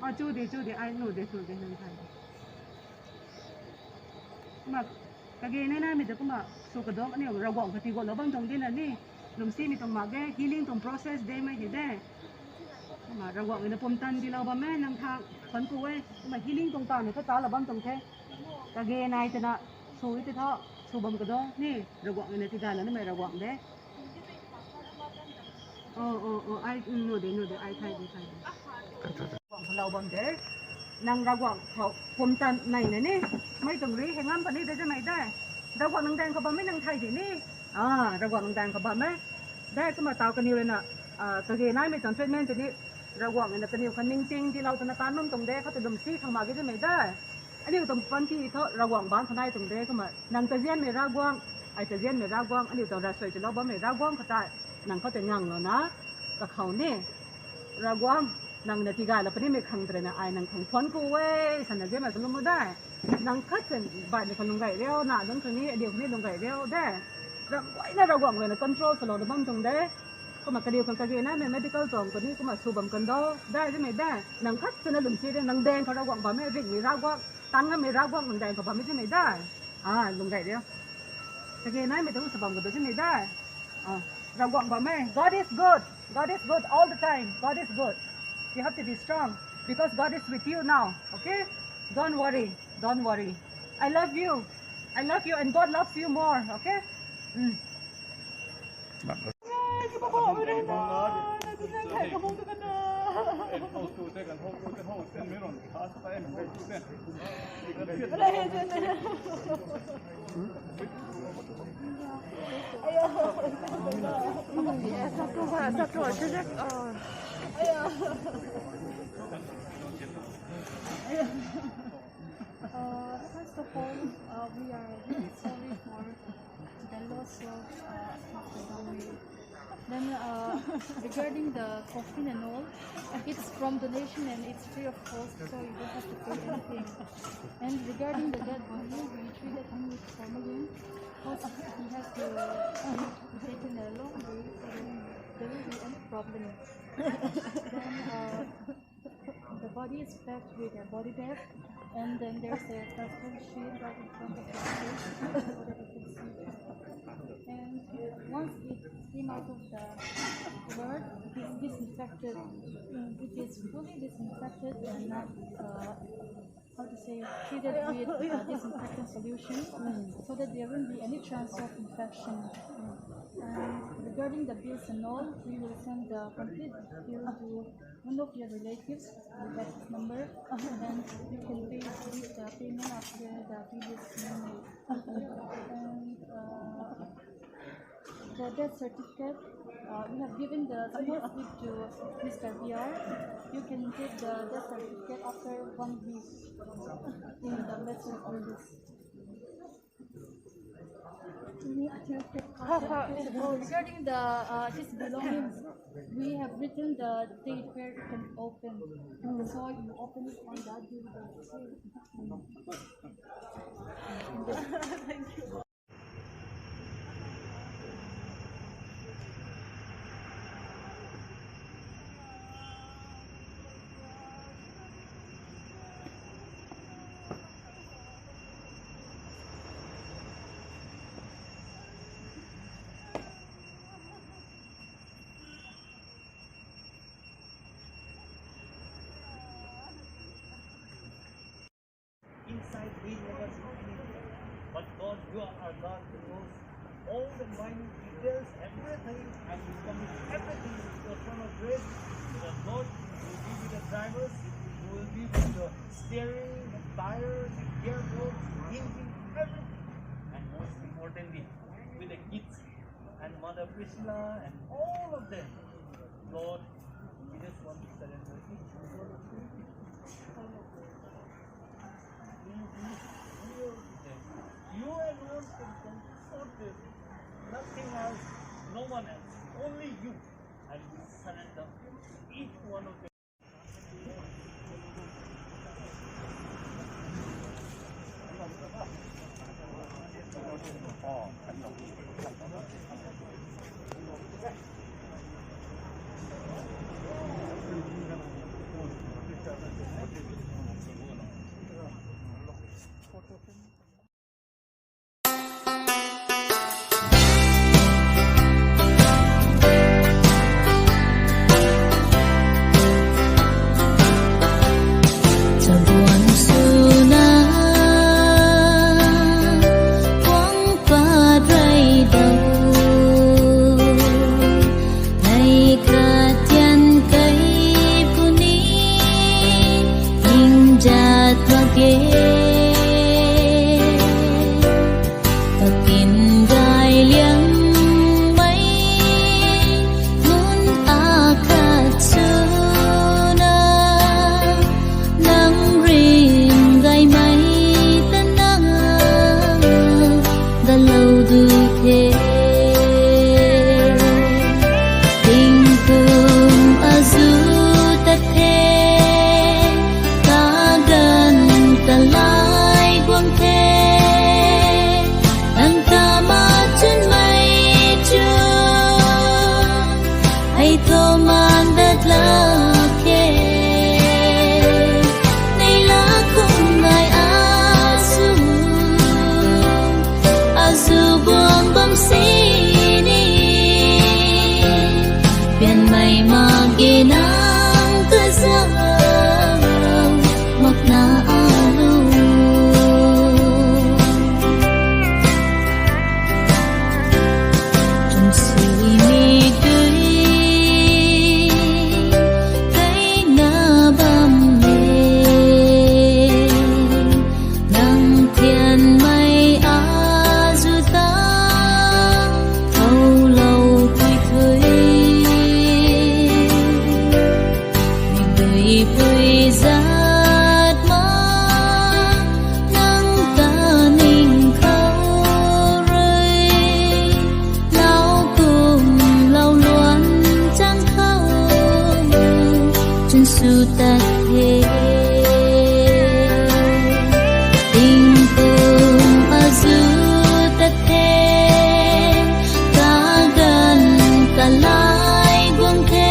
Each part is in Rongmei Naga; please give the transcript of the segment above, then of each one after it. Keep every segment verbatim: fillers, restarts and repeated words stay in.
Ah, chu de, chu de, ai nu de, chu de, nang thay de. Kumna, kage nai naimei ta kumna, sw kadong, aniu Ravguangc khou tii guanglou bam tuang dina ni, lwmsimei tuang mak ge, healing tuang process de mei hei de. Kumna, Ravguangc na pumtan tiilou bam e, nang thang, khwan ku e, kumna healing tuang ta ni kha talou bam tuang the. Kage nai tana, sw e ti tho, sw bam kadong ni, Ravguangc na tigaylou nimei Ravguangc de. Oh, oh, oh, ai, mm, nu de, nu de, ai thay de, thay de. Ravguangc khou lou bam de. Nang Ravguangc khou pumtan nai na ni. Mei tuang ri hei ngam puni de, jamei de. Ravguangc nang daeng khou bam e, nang thay de ni. Ah, Ravguangc nang daeng khou bam e. De, kumna taw kaniw rui na, ah, kage naimei tuang treatment tei ni. Ravguangc na kaniw khou ningting tiilou tana tan num tuang de, khou ta lwmsi khang mak ge, jamei de. Aniu tuang panty thu Ravguangc bangc khou nai tuang de, kumna nang ta nzianmei Ravguangc, ai ta nzianmei Ravguangc, aniu tuang ravsuai tiilou bammei Ravguangc khou tei, nang khou tei nganglou na, kakhou ni, Ravguangc, nang na tigaylou punimei khang tei na, ai nang khang thuanc ku e, sana nzianmei kalum o de. Nang khat sin baihmei khou lung gay riu, na lung khang ni, aniu khou ni lung gay riu de. Ram guayna Ravguangc rui na control swlou na bam tuang de. Kumna kaniw khang kage naimei medical tuang khou ni kumna sw bam kan do. De, jamei de. Nang khat sina lwmsi de, nang daeng khou Ravguangc bam e, ringhmei Ravguangc, tang ngammei Ravguangc nang daeng khou bam e, jamei de. Ah, lung gay riu. Kage naimei tuang sw bam kan do, jamei de. Ah, Ravguangc bam e. God is good. God is good all the time. God is good. You have to be strong because God is with you now. Okay? Don't worry. Don't worry. I love you. I love you and God loves you more. Okay? Mm. Uh, first of all, uh, we are really sorry for the loss of, uh, Mister Dongwei. Then, uh, regarding the coffin and all, it's from donation and it's free of cost, so you don't have to pay anything. And regarding the dead body, we treated him with formalin. Because he has to, uh, be taken a long way, so then there will be any problem. Then, uh, the body is packed with a body bag, and then there's a transparent sheet right in front of the stage, so that you can see. And once it came out of the ward, it is disinfected. It is fully disinfected and not, uh, how to say, treated with, uh, disinfectant solution, so that there won't be any chance of infection. And regarding the bills and all, we will send the complete bill to one of your relatives with that number, and you can pay with the payment after the bill is made. And, uh, the death certificate, uh, we have given the senior slip to Mister B R. You can get the death certificate after one week in the matter office. Regarding the, uh, his belongings, we have written the date where you can open. So you open it on that day. Thank you. Inside we never see anything. But God, you are our God who knows all the minute details, everything, and you commit everything into your throne of grace. So that, Lord, you will be with the drivers, you will be with the steering, the tires, the gearbox, the engine, everything. And most importantly, with the kids and Mother Priscilla and all of them. Lord, we just want to surrender each one of you. You, you, you, you alone can comfort them. Nothing else, no one else, only you. And we surrender each one of them. Zat ma nang ta ning khou rui, lau kum lau luan chang khou, chun su tat the. Ting kum azu tat the, kaganv kalai guang the.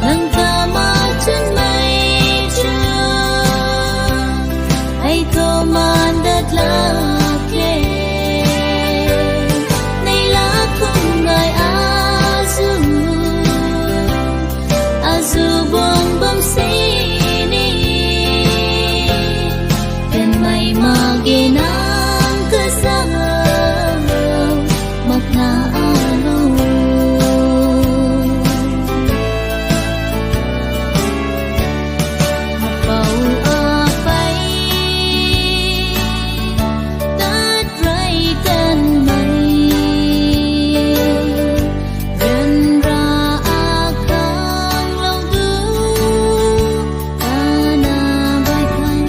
Nang ta ma chun mei chu, hei tho man dat lak khe. Nei lak khum ngai azu, azu guang bam sini. Kan mei ma ge nang kazau, mak na alu. Mapou apei, tat rei kan mei, gan ra akhang lou du, kana bai kan.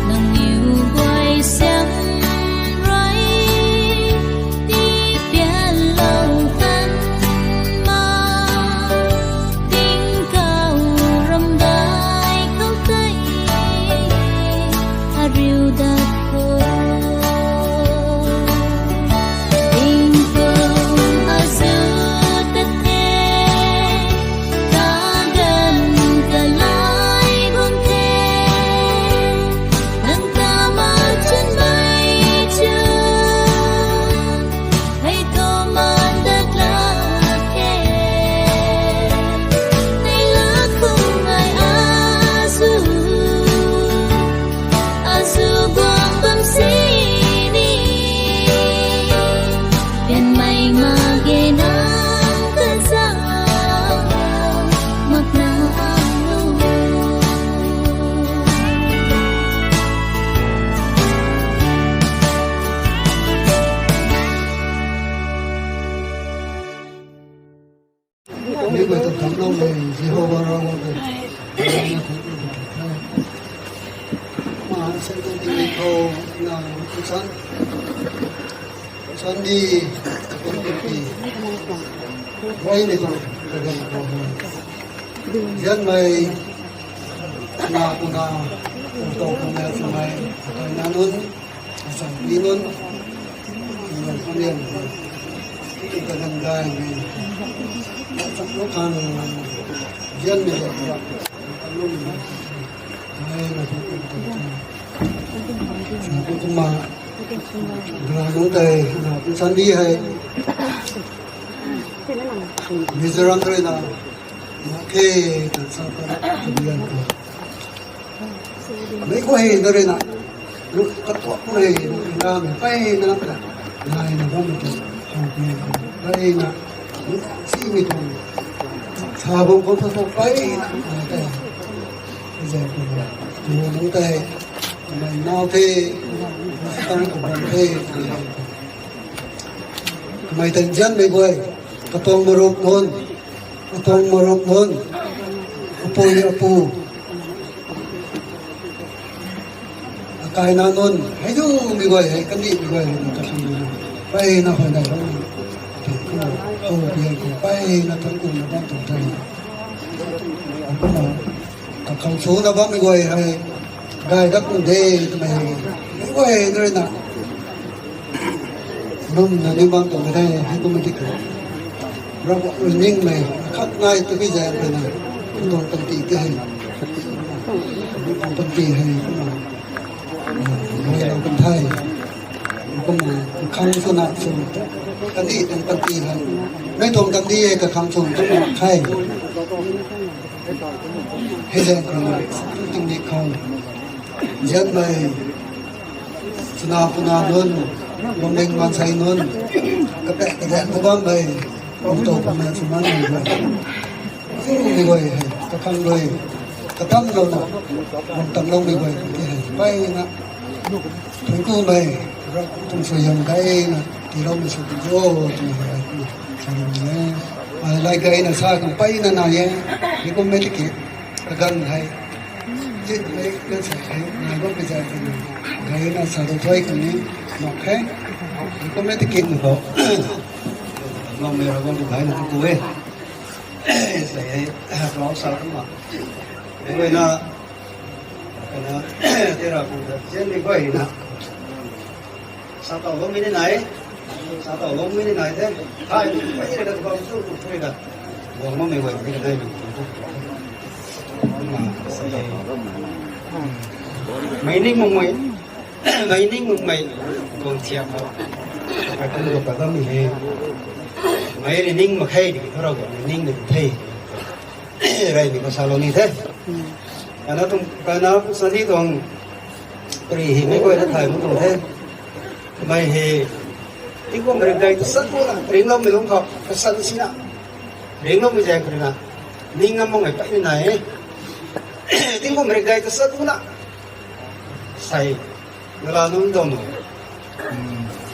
Nangniw guay siam rui, ti pian lou kan ma, ting kau ram dai khou tei, ariu dat khou. Ting kum azu tat the, kaganv kalai guang the. Nang ta ma chun mei chu, hei tho man dat lak khe. Nei lak khum ngai azu, azu guang bam sini. Pian mei ma ge nang kazau, mak na alu. Mi guay ta tang nau mei Jehova Ravguangc tei, ma sei tei ti khou na kusan, kusan di, kusan di, wai ni tu, kagan khou, zianmei, na kuna, kum tau kum na chumei, akai na nunc, asam pi nunc, nunc kanian, kagan gay mei, chak lu khang, zianmei, lu mei, mei na tu kum tau kum, sa kum kum ma, gra nunc tei, na kusan di hei, Mizoram rui na, na khe, kan sa ta, kabian ko. Mei guay na rui na, lu katuak mei, lu na mei, pey na na, nai na bam mei tu, hau pey na, pey na, lu si mei tu, sa bam kou tu, pey na, na tei, zay kou na, lu nunc tei, mei nau the, sa tang kou bam the, mei tei zianmei guay, katuang marup nunc, katuang marup nunc, apui apu, akai na nunc, hei du mei guay, hei kandih mei guay, hei na kasam mei, pey na huay dai lou, hou bian khou, pey na thangc kum na bam tuang the. Kumna, kakhang sw na bammei guay hei, gay dat kum de twmei hei, mei guay na rui na, lwmna ni bam tuang de, hei kumna di khou, Ravguangc rui ningmei khat nai twmei zaeng rui na, tuang panty tei hei, tuang panty hei kumna, mei lou kan the. Kumna, kakhang swna sw, kandih tuang panty hei, mei tuang kandih hei kakhang sw tuang mak khe. Hei zaeng khou, tingmik khou, zianmei, chuna puna nunc, bamling maansei nunc, kapaek kazaeng khou bammei, bam tow puna sw manmei guay, mei guay hei, kakhang guay, katamlouna, bam tangloumei guay tei hei, peyna, thangc kumei, Ravguangc tuang suaihiam gayna tiiloumei sw kan cho twmei hei, sa ni e. Lai gayna sa khang mpeyna nai e. Mi kum mei tiki kaganv hei, chin mei kan sa hei nai bam pi zay kan gayna sa dou thuay kan ni mak khe. Mi kum mei tiki nu khou, lou mei Ravguangc tu gayna tu tu e. Sa hei, Ravguangc sa kan ma. Mei gayna, kana, tera pu ta zin mei gayna. Sa tau lou mei ni nai, sa tau lou mei ni nai the. Thay, pai ni da tu bam tu tu thui da. Guang ma mei guay ni nai mei tu tu. Ma, sa ye. Mei ning mung mei, mei ning mung mei. Guang thiam ho. Pai kum guang pa dam ni he. Mei ri ning mak khe di, thara guang mei ning ni the. Rai ni ma sa lou ni the. Kana tuang, kana sa ni tuang. Ri hi mei guay na thay mu tuang the. Mei hei, tingkum rik dai ta sat bu na, ringloumei lungc khou, kasan sina. Ringloumei zaeng khou rui na, ning ngam makmei peyna nai e. Tingkum rik dai ta sat bu na. Sei, nala nunc dam.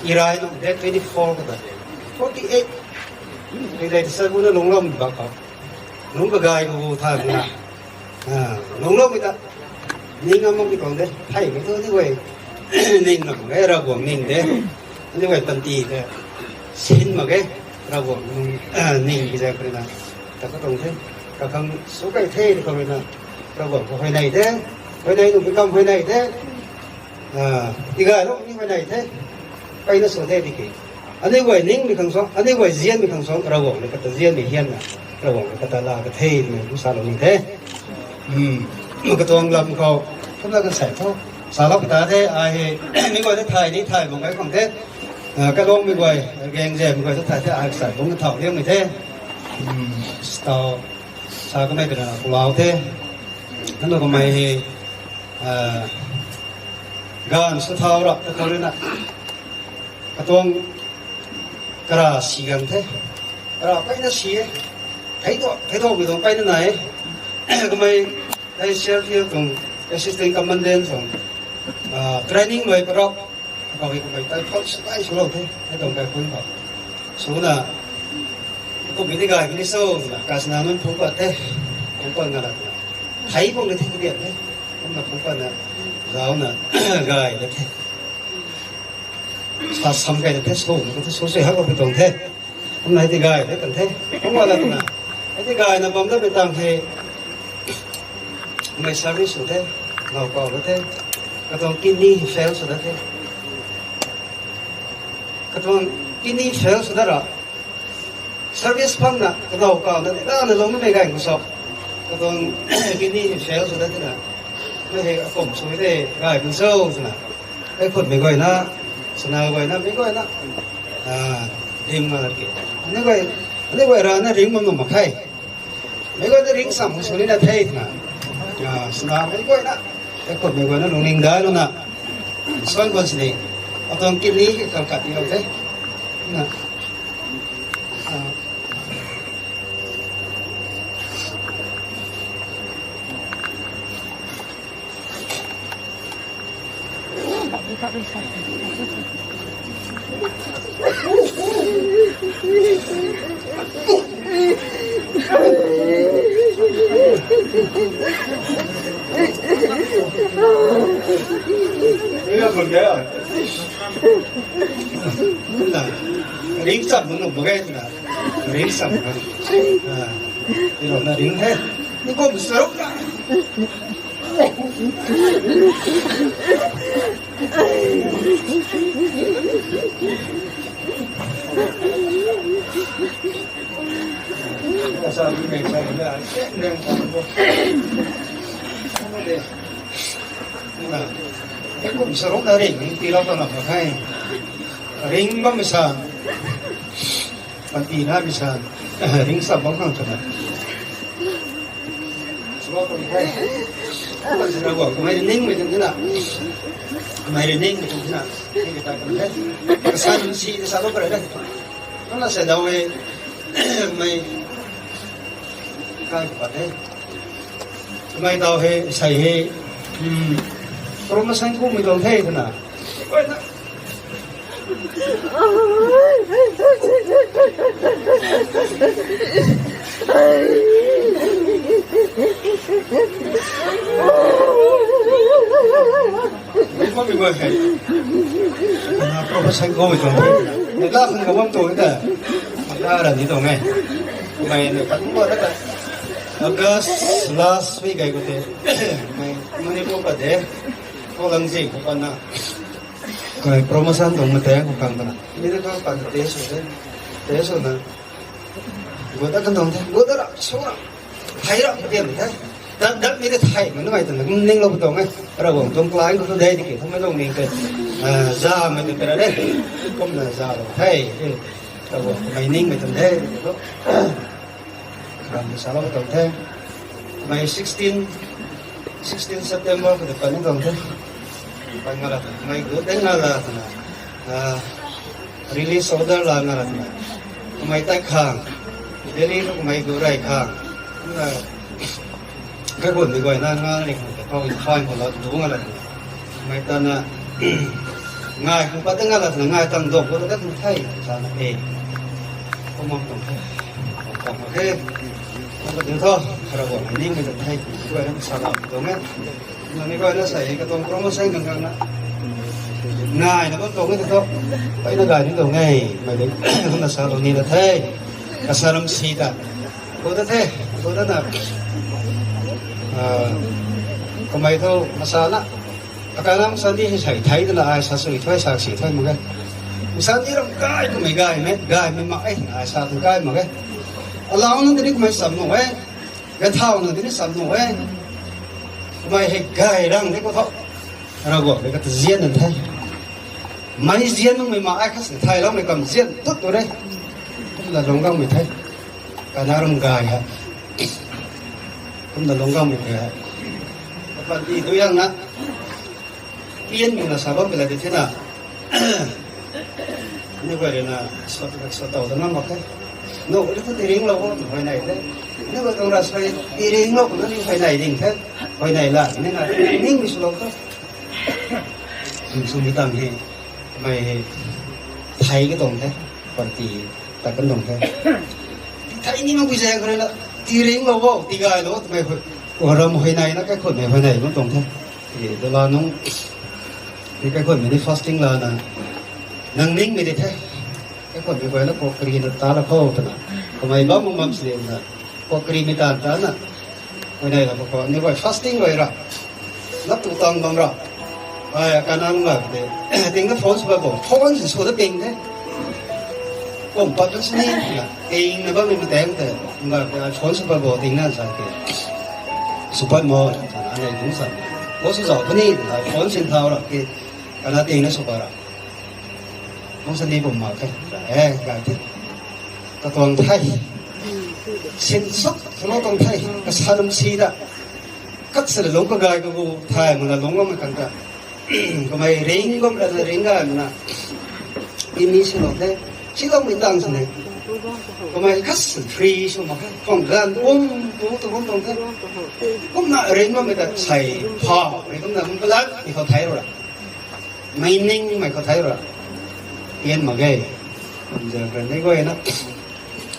Irai nunc, date twenty four khou ta. Forty eight. Rik dai ta sat bu na lungcloumei bak khou. Lungc kagay khou bu tha bu na. Ah, lungcloumei ta. Ning ngam makmei tuang de. Theimei thu ni guay. Ning ngam mak ge, Ravguangc ning de. Ni guay panty de. Sin mak ge. Ravguangc nung, ah, ning ki zay khou rui na. Ta ka tuang the. Kakhang su kai the di khou rui na. Ravguangc khou huayney de. Huayney nunc mi kam huayney de. Ah, tigay lou ni huayney the. Peyna sw the di ki. Aniu guay ningmei khang suang, aniu guay zianmei khang suang, Ravguangc na kata zianmei hian na, Ravguangc na kata la ka the, mei kum sa lou ni the. Hmm. Katuang lam khou, kumna kan sai tho. Sa lou kata the, ai he, mi guay ta thay ni thay bang kai khang the. Ah, kalung mi guay, gang zem mi guay ta thay the, ai sai bang na thau liang mei the. Hmm. Stau, sa kamei kana pulau the. Nang kamei he, ah, ganv sw thau rap ta khou rui na. Katuang kara si gan the. Kara peyna si e. Thei tu, thei tu mi tuang peyna nai e. Kamei, hei C R P F tuang assistant commandant tuang, ah, training lui parap. Khou hei kamei tai phot swkai swlou the. Hei tuang kai phun khou. Swna, kum mi ni gay ni so, na, kasna nunc phung pat the. Phung pat nga la. Thei phung ni the kadian the. Kumna phung pat na, zauc na, gay le the. Sa sam kai na the, so, na the, so, so, hak ko tuang the. Kumna hei ti gay the kan the. Kumna la kumna. Hei ti gayna bam da mei tang the. Mei service sw the. Ngau kau la the. Katuang kidney fail sw da the. Katuang kidney fail sw da ra. Service phang na, kadaw kau na, na, na lung na mei gay kum so. Katuang kidney fail sw da the na. Mei hei akum sw the, gay kum so, sw na. Hei khut mei guay na, sana guay na, mei guay na. Ah, ring ma la ke. Aniu guay, aniu guay ra na ring bam nuh mak khe. Mei guay na ring sam sw ni na the na. Ah, sana mei guay na. Hei khut mei guay na lungning dai lou na. Suan guan sini. Katuang kidney hei kau kat ni lou the. Na. Ah. Ring cham nung nung bagai na. Ring cham nung. Ah, iro na ring he. Ni kum saruk na. Kum saruk na ring, ring pi lou ta na pa khai. Ring bam mei san. Panty na mei san. Ring sam bam khang ta na. Swa ko ni khai. Kan sina guang, kamei ri ning mei tun tina. Kamei ri ning mei tun tina. Ning mei ta kan the. Kasan si, kasan lo kare the. Kana sa daw e. Kamei kai pat the. Kamei daw he, sai he. Hmm. Promotion ku mei tuang the tina. Oi na. Profession ko tuang the. Nla khang kabam tuang the. Nla ra ni tuang e. Mei ni pat ko ta. August last week ai ko te. Mei Manipur pat de. Ko lang zi ko pat na. Kai promotion tuang mate ko kang ta na. Ni de ko pat te so de. Te so na. Gu ta kan tuang the. Gu ta ra so ra. Thei ra, pathian the. Dat, dat mi te thei, man nungai ta na, ning lou tuang e. Ravguangc tuang klai khou tu de, tiki, kum mei lou ning te. Ah, za mei te pera de. Kum na za lou. Thei, eh, Ravguangc mei ning mei tuang de, tiki tu. Ram sa lou tuang the. Mei sixteen, sixteen September khou de pan tuang the. Pan nga la ta, mei gu de nga la ta na. Ah, release order la nga la ta na. Kamei tai khang. Delhi khou kamei gu rai khang. Na, kaikhunmei guay na nga ni khang ta, khou fine khou la du nga la ta na. Kamei ta na, ngai khang pat nga la ta na, ngai tang dok khou ta kan thei, sa na e. Kum mam tuang the. Kum mam the. Kum pat tuang tho. Kara guang ni mei ta thei. Guay na sa la tuang e. Nang ni guay na sa e, katuang promotion gang gang na. Ngai na bam tuang e ta tho. Pai na gay ni tuang e. Mei de, kum na sa lou ni na the. Kasa ram si ta. Gu ta the, gu ta na. Ah, kamei thu masa na. Akai lam sa di hei sai thei ta na ai sa sui thoi sa si thoi mak ge. Masa di ram kai kamei gay mei, gay mei mak e, ai sa tuang kai mak ge. Alau nunc tini kamei sam nuh e. Gathau nunc tini sam nuh e. Kamei hei gay rang de khou tho. Ravguangc de kata zian nunc the. Mei zian nunc mei ma ai kha si thei lam mei kam zian tut tu re. Kum na lungc gang mei the. Kana ram gay ha. Kum na lungc gang mei the. Kapat di tu yang na. Pian mei na sa bam pela di the na. Ni guay rui na sa, sa tau ta na mak the. No, ri tu ti ring lou bo, huay nai the. Ni guay tuang ra sai, ti ring lou, na ni huay nai ding the. Huay nai la, ni na, ning mi sw lou the. Sw mi tang he, mei he, thei ka tuang the, party ta kan tuang the. Thei ni mak bui zaeng khou rui na, ti ring lou bo, ti gay lou, mei huay, ram huay nai na, kaikhunmei huay nai bam tuang the. Ti, dala nung, ti kaikhunmei ni fasting la na, nang ning mei di the. Kaikhunmei guay na kok kari na ta la khou ta na. Kamei bam bam bam si na. Kok kari mei tan ta na. Huay nai la khou, ni guay fasting guay ra. Nap tu tang bam ra. Ai, kanan la de. Ting na phone sw ba bo. Phone si sw da ping the. Kum pat tu sini na. Ting na bam ni ma teng te. Nga phone sw ba bo ting na sa ke. Sw pat mo. Anei tung sa. Bo sw zau puni. Phone sin thau ra ke. Kana ting na sw ba ra. Mung sa ni bum mak the. Eh, gay the. Katuang thei. Sin suk, kano tuang thei. Kasa ram si da. Kat sa lung kagay kagu thei, mana lung lam kan ta. Kamei ring gum ra na ring gay mana. Ini si lou the. Si lou mei tang sa ne. Kamei kas free sw mak the. Khang gan bum, tu tu bum tuang the. Kum na ring gum mei ta sai pha. Kum na bum palat, ni khou thei ra. Mei ning mei khou thei ra. Pian mak ge. Kum zang kran ni guay na.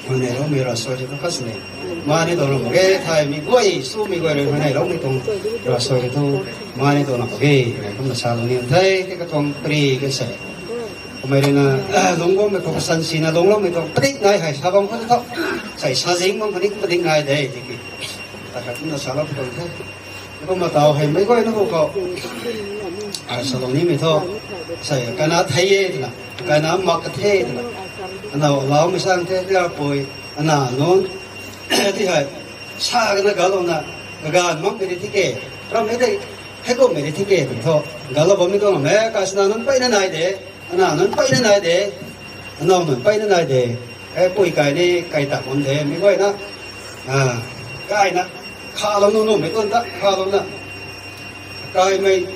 Huay nai lou mei ra soi tu kas ne. Ma ni tuang mak ge, thei mi guay, su mi guay rui huay nai lou mei tuang ra soi tu. Ma ni tuang mak ge. Kum na sa lou ni thei, ke katuang pri ke se. Kamei rui na, lung bam mei khou kasan si na lung lou mei tuang. Padik nai hei, sa bam khou tho. Sai sa zing bam padik, padik nai de, tiki. Ta khat kum na sa lou tuang the. Kum ma tau hei mei guay na hu khou. Ai sa lou ni mei tho. Sai, kana thei e twna. Kana mak ka the twna. Ana lau mei sang the, tia pui. Ana nunc. Ti hei. Sa kana ga lou na. Kagan mak mei di thi ke. Ram mei di. Hei kum mei di thi ke twna tho. Ga lou bam mei tuang me. Ka sina nunc pey na nai de. Ana nunc pey na nai de. Ana nunc pey na nai de. E pui kai ni kai tak bam de. Mei guay na. A, kai na. Kha lou nu nu mei tuan ta. Kha lou na. Kai mei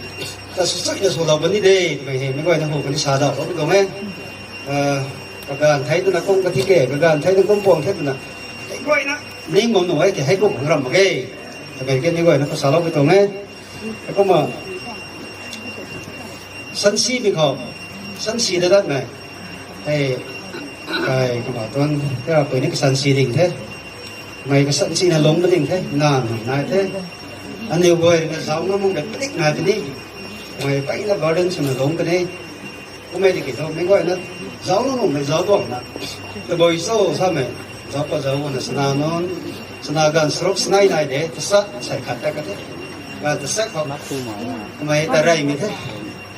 ta sw sui na sw lou bam ni de, twmei hei, mei guay na hu kani sa dau lou tuang e. Ah, kaganv thei twna kum ka thi ke, kaganv thei twna kum puang the twna. Hei guay na, ning bam nu e, ke hei kum ram mak ge. Tabei ke mei guay na ka sa lou ka tuang e. Hei kumna, sansi mei khou, sansi da dat mei. Hei, kai kumna tuang, tera pui ni kasan si ding the. Mei kasan si na lung ba ding the, na nai the. Aniu guay na zauc na mung de padik nai te ni. Mei pai na burden sw na lung ka ni. Kumei di ki tho, mei guay na zauc na mung mei zauc tuang na. Tabui so sa mei, zauc pa zauc na sana non, sana gan srok snai nai de, tasa, sai khat ta ka the. Gan tasa khou. Mei ta rai mi the.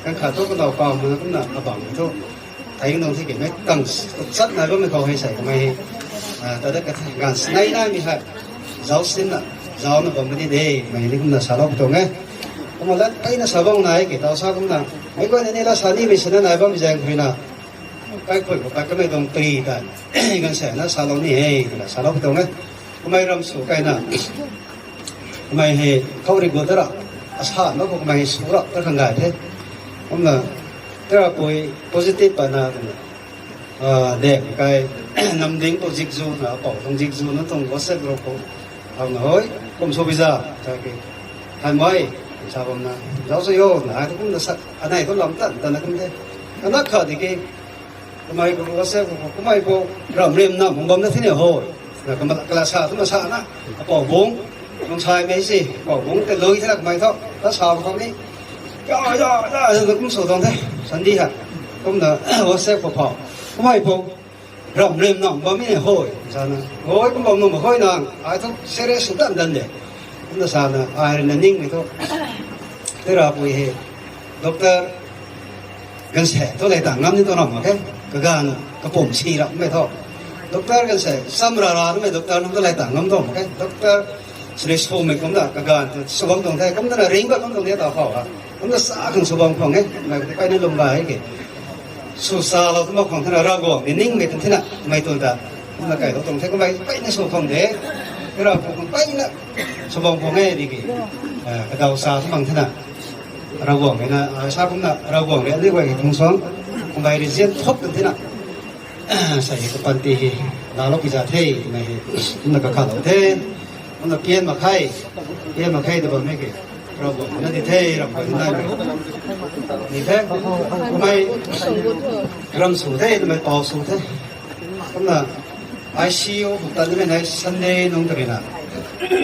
Kan khat tu ka dau pau ma na kumna abang mi tho. Thei nung the ki mei tang chat nai bam mi khou hei sai mei. Ah, ta da ka the gan snai nai mi hai. Zauc sin na, zauc na bam mi de, mei ni kumna salou tuang e. Kumna lan pai na sa bam nai ki tau sa kumna. Mei guay na ni la sa ni mei sina nai bam mi zaeng khui na. Kai khui ko kai kamei dong tui ta. Gan sa na salou ni hei, kumna salou tuang e. Kumei ram sw kai na. Kumei hei khou ri gu ta ra. Asa na ko kumei hei sw ra ta khang gay the. Kumna, tera pui positive pa na kumna. Ah, de, kai, nam ding ko zik zu na, pau tang zik zu na tang WhatsApp group ko. Hau na hoi, kum so biza, ta ki. Han mai, sa bam na. Zauc sa yo, na, ai tu kum na sa, anai tu lam tan, tan na kum de. Anak kha di ki, kumei ko WhatsApp ko, kumei ko, ram rim na, mung bam na thine hoi. Na, kumna, kala sa, tu na sa na, apau bung, nung sai mei si, apau bung, te lui thina kumei tho, ta sa bam ni. Ya, ya, ya, ya, kum so dong the, sandi ha. Kumna, WhatsApp ko pau. Kumei ko, ram rim na, bam ni hoi, sa na. Hoi, kum bam nung, hoi na, ai tu serious dan dan de. Kumna sa na, ai rin na ning mi tho. Tera pui hei, doctor, gan se, tu lai tang ngam ni tu ram, okay? Kagan, kapum si ram mei tho. Doctor gan se, sam ra ra mei doctor nung tu lai tang ngam tu, okay? Doctor, sini sw mei kumna, kagan, tu sw bam tuang the, kumna na ring ba kum tuang the ta khou ha. Kumna sa khang sw bam khang e, mei kai ni lum ba hei ki. Sw sa lou tu ma khang thena Ravguangc ni ning mei tang thena, mei tuang ta. Kumna kai lou tuang the, kumna kai ni sw khang de. Kira khang kai na, sw bam khang e di ki. Ah, kadau sa tu mang thena. Ravguangc rui na, ah, sa kumna, Ravguangc rui aniu guay hei phung suang, kumna ri zian thop kan the na. Sa hei kapanty hei, laalou ki za the, mei hei, kumna kakhat lou the, kumna pian mak khe, pian mak khe ta bam mei ki, Ravguangc na di the, Ravguangc na di the. Ni the, kumna, ram sw the, kumna pau sw the. Kumna, I C U buk ta ni mei nai Sunday nung ta rui na,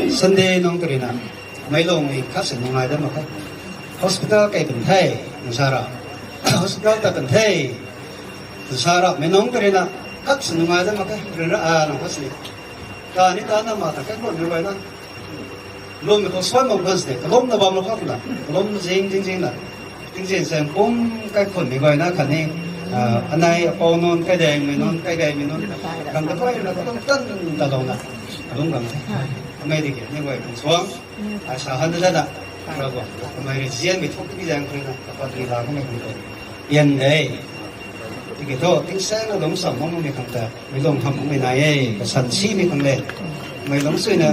Sunday nung ta rui na. Mei lung ni khat si nungai dat mak khe. Hospital kai pun the, nsa ra. Hospital ta pun the, nsa ra. Mei nung ta rui na, khat si nungai dat mak khe. Rui ra, ah, nung khat si. Kani ta na ma ta kai khun mei guay na. Lum mei khou suan bam khun si. Kalum na bam la khou na. Kalum zing, zing, zing na. Zing, zing, zing, pum kai khun mei guay na khatni. Ah, anei, apou nunc, kai deng mei nunc, kai gay mei nunc. Kan ta guay na, kan tan ta lou na. Kalum kan the. Mei di ke, ni guay kan suang. Ai sa han ta na, Ravguangc, kamei rui zian mei thuk tiki zaeng khui na, kapat ri la kamei khang ta. Pian de. Tiki thu, tingsaeng na lungc sam makmei khang ta, mei lung hamh makmei nai e, kasan simei khang le. Mei lungc sui na,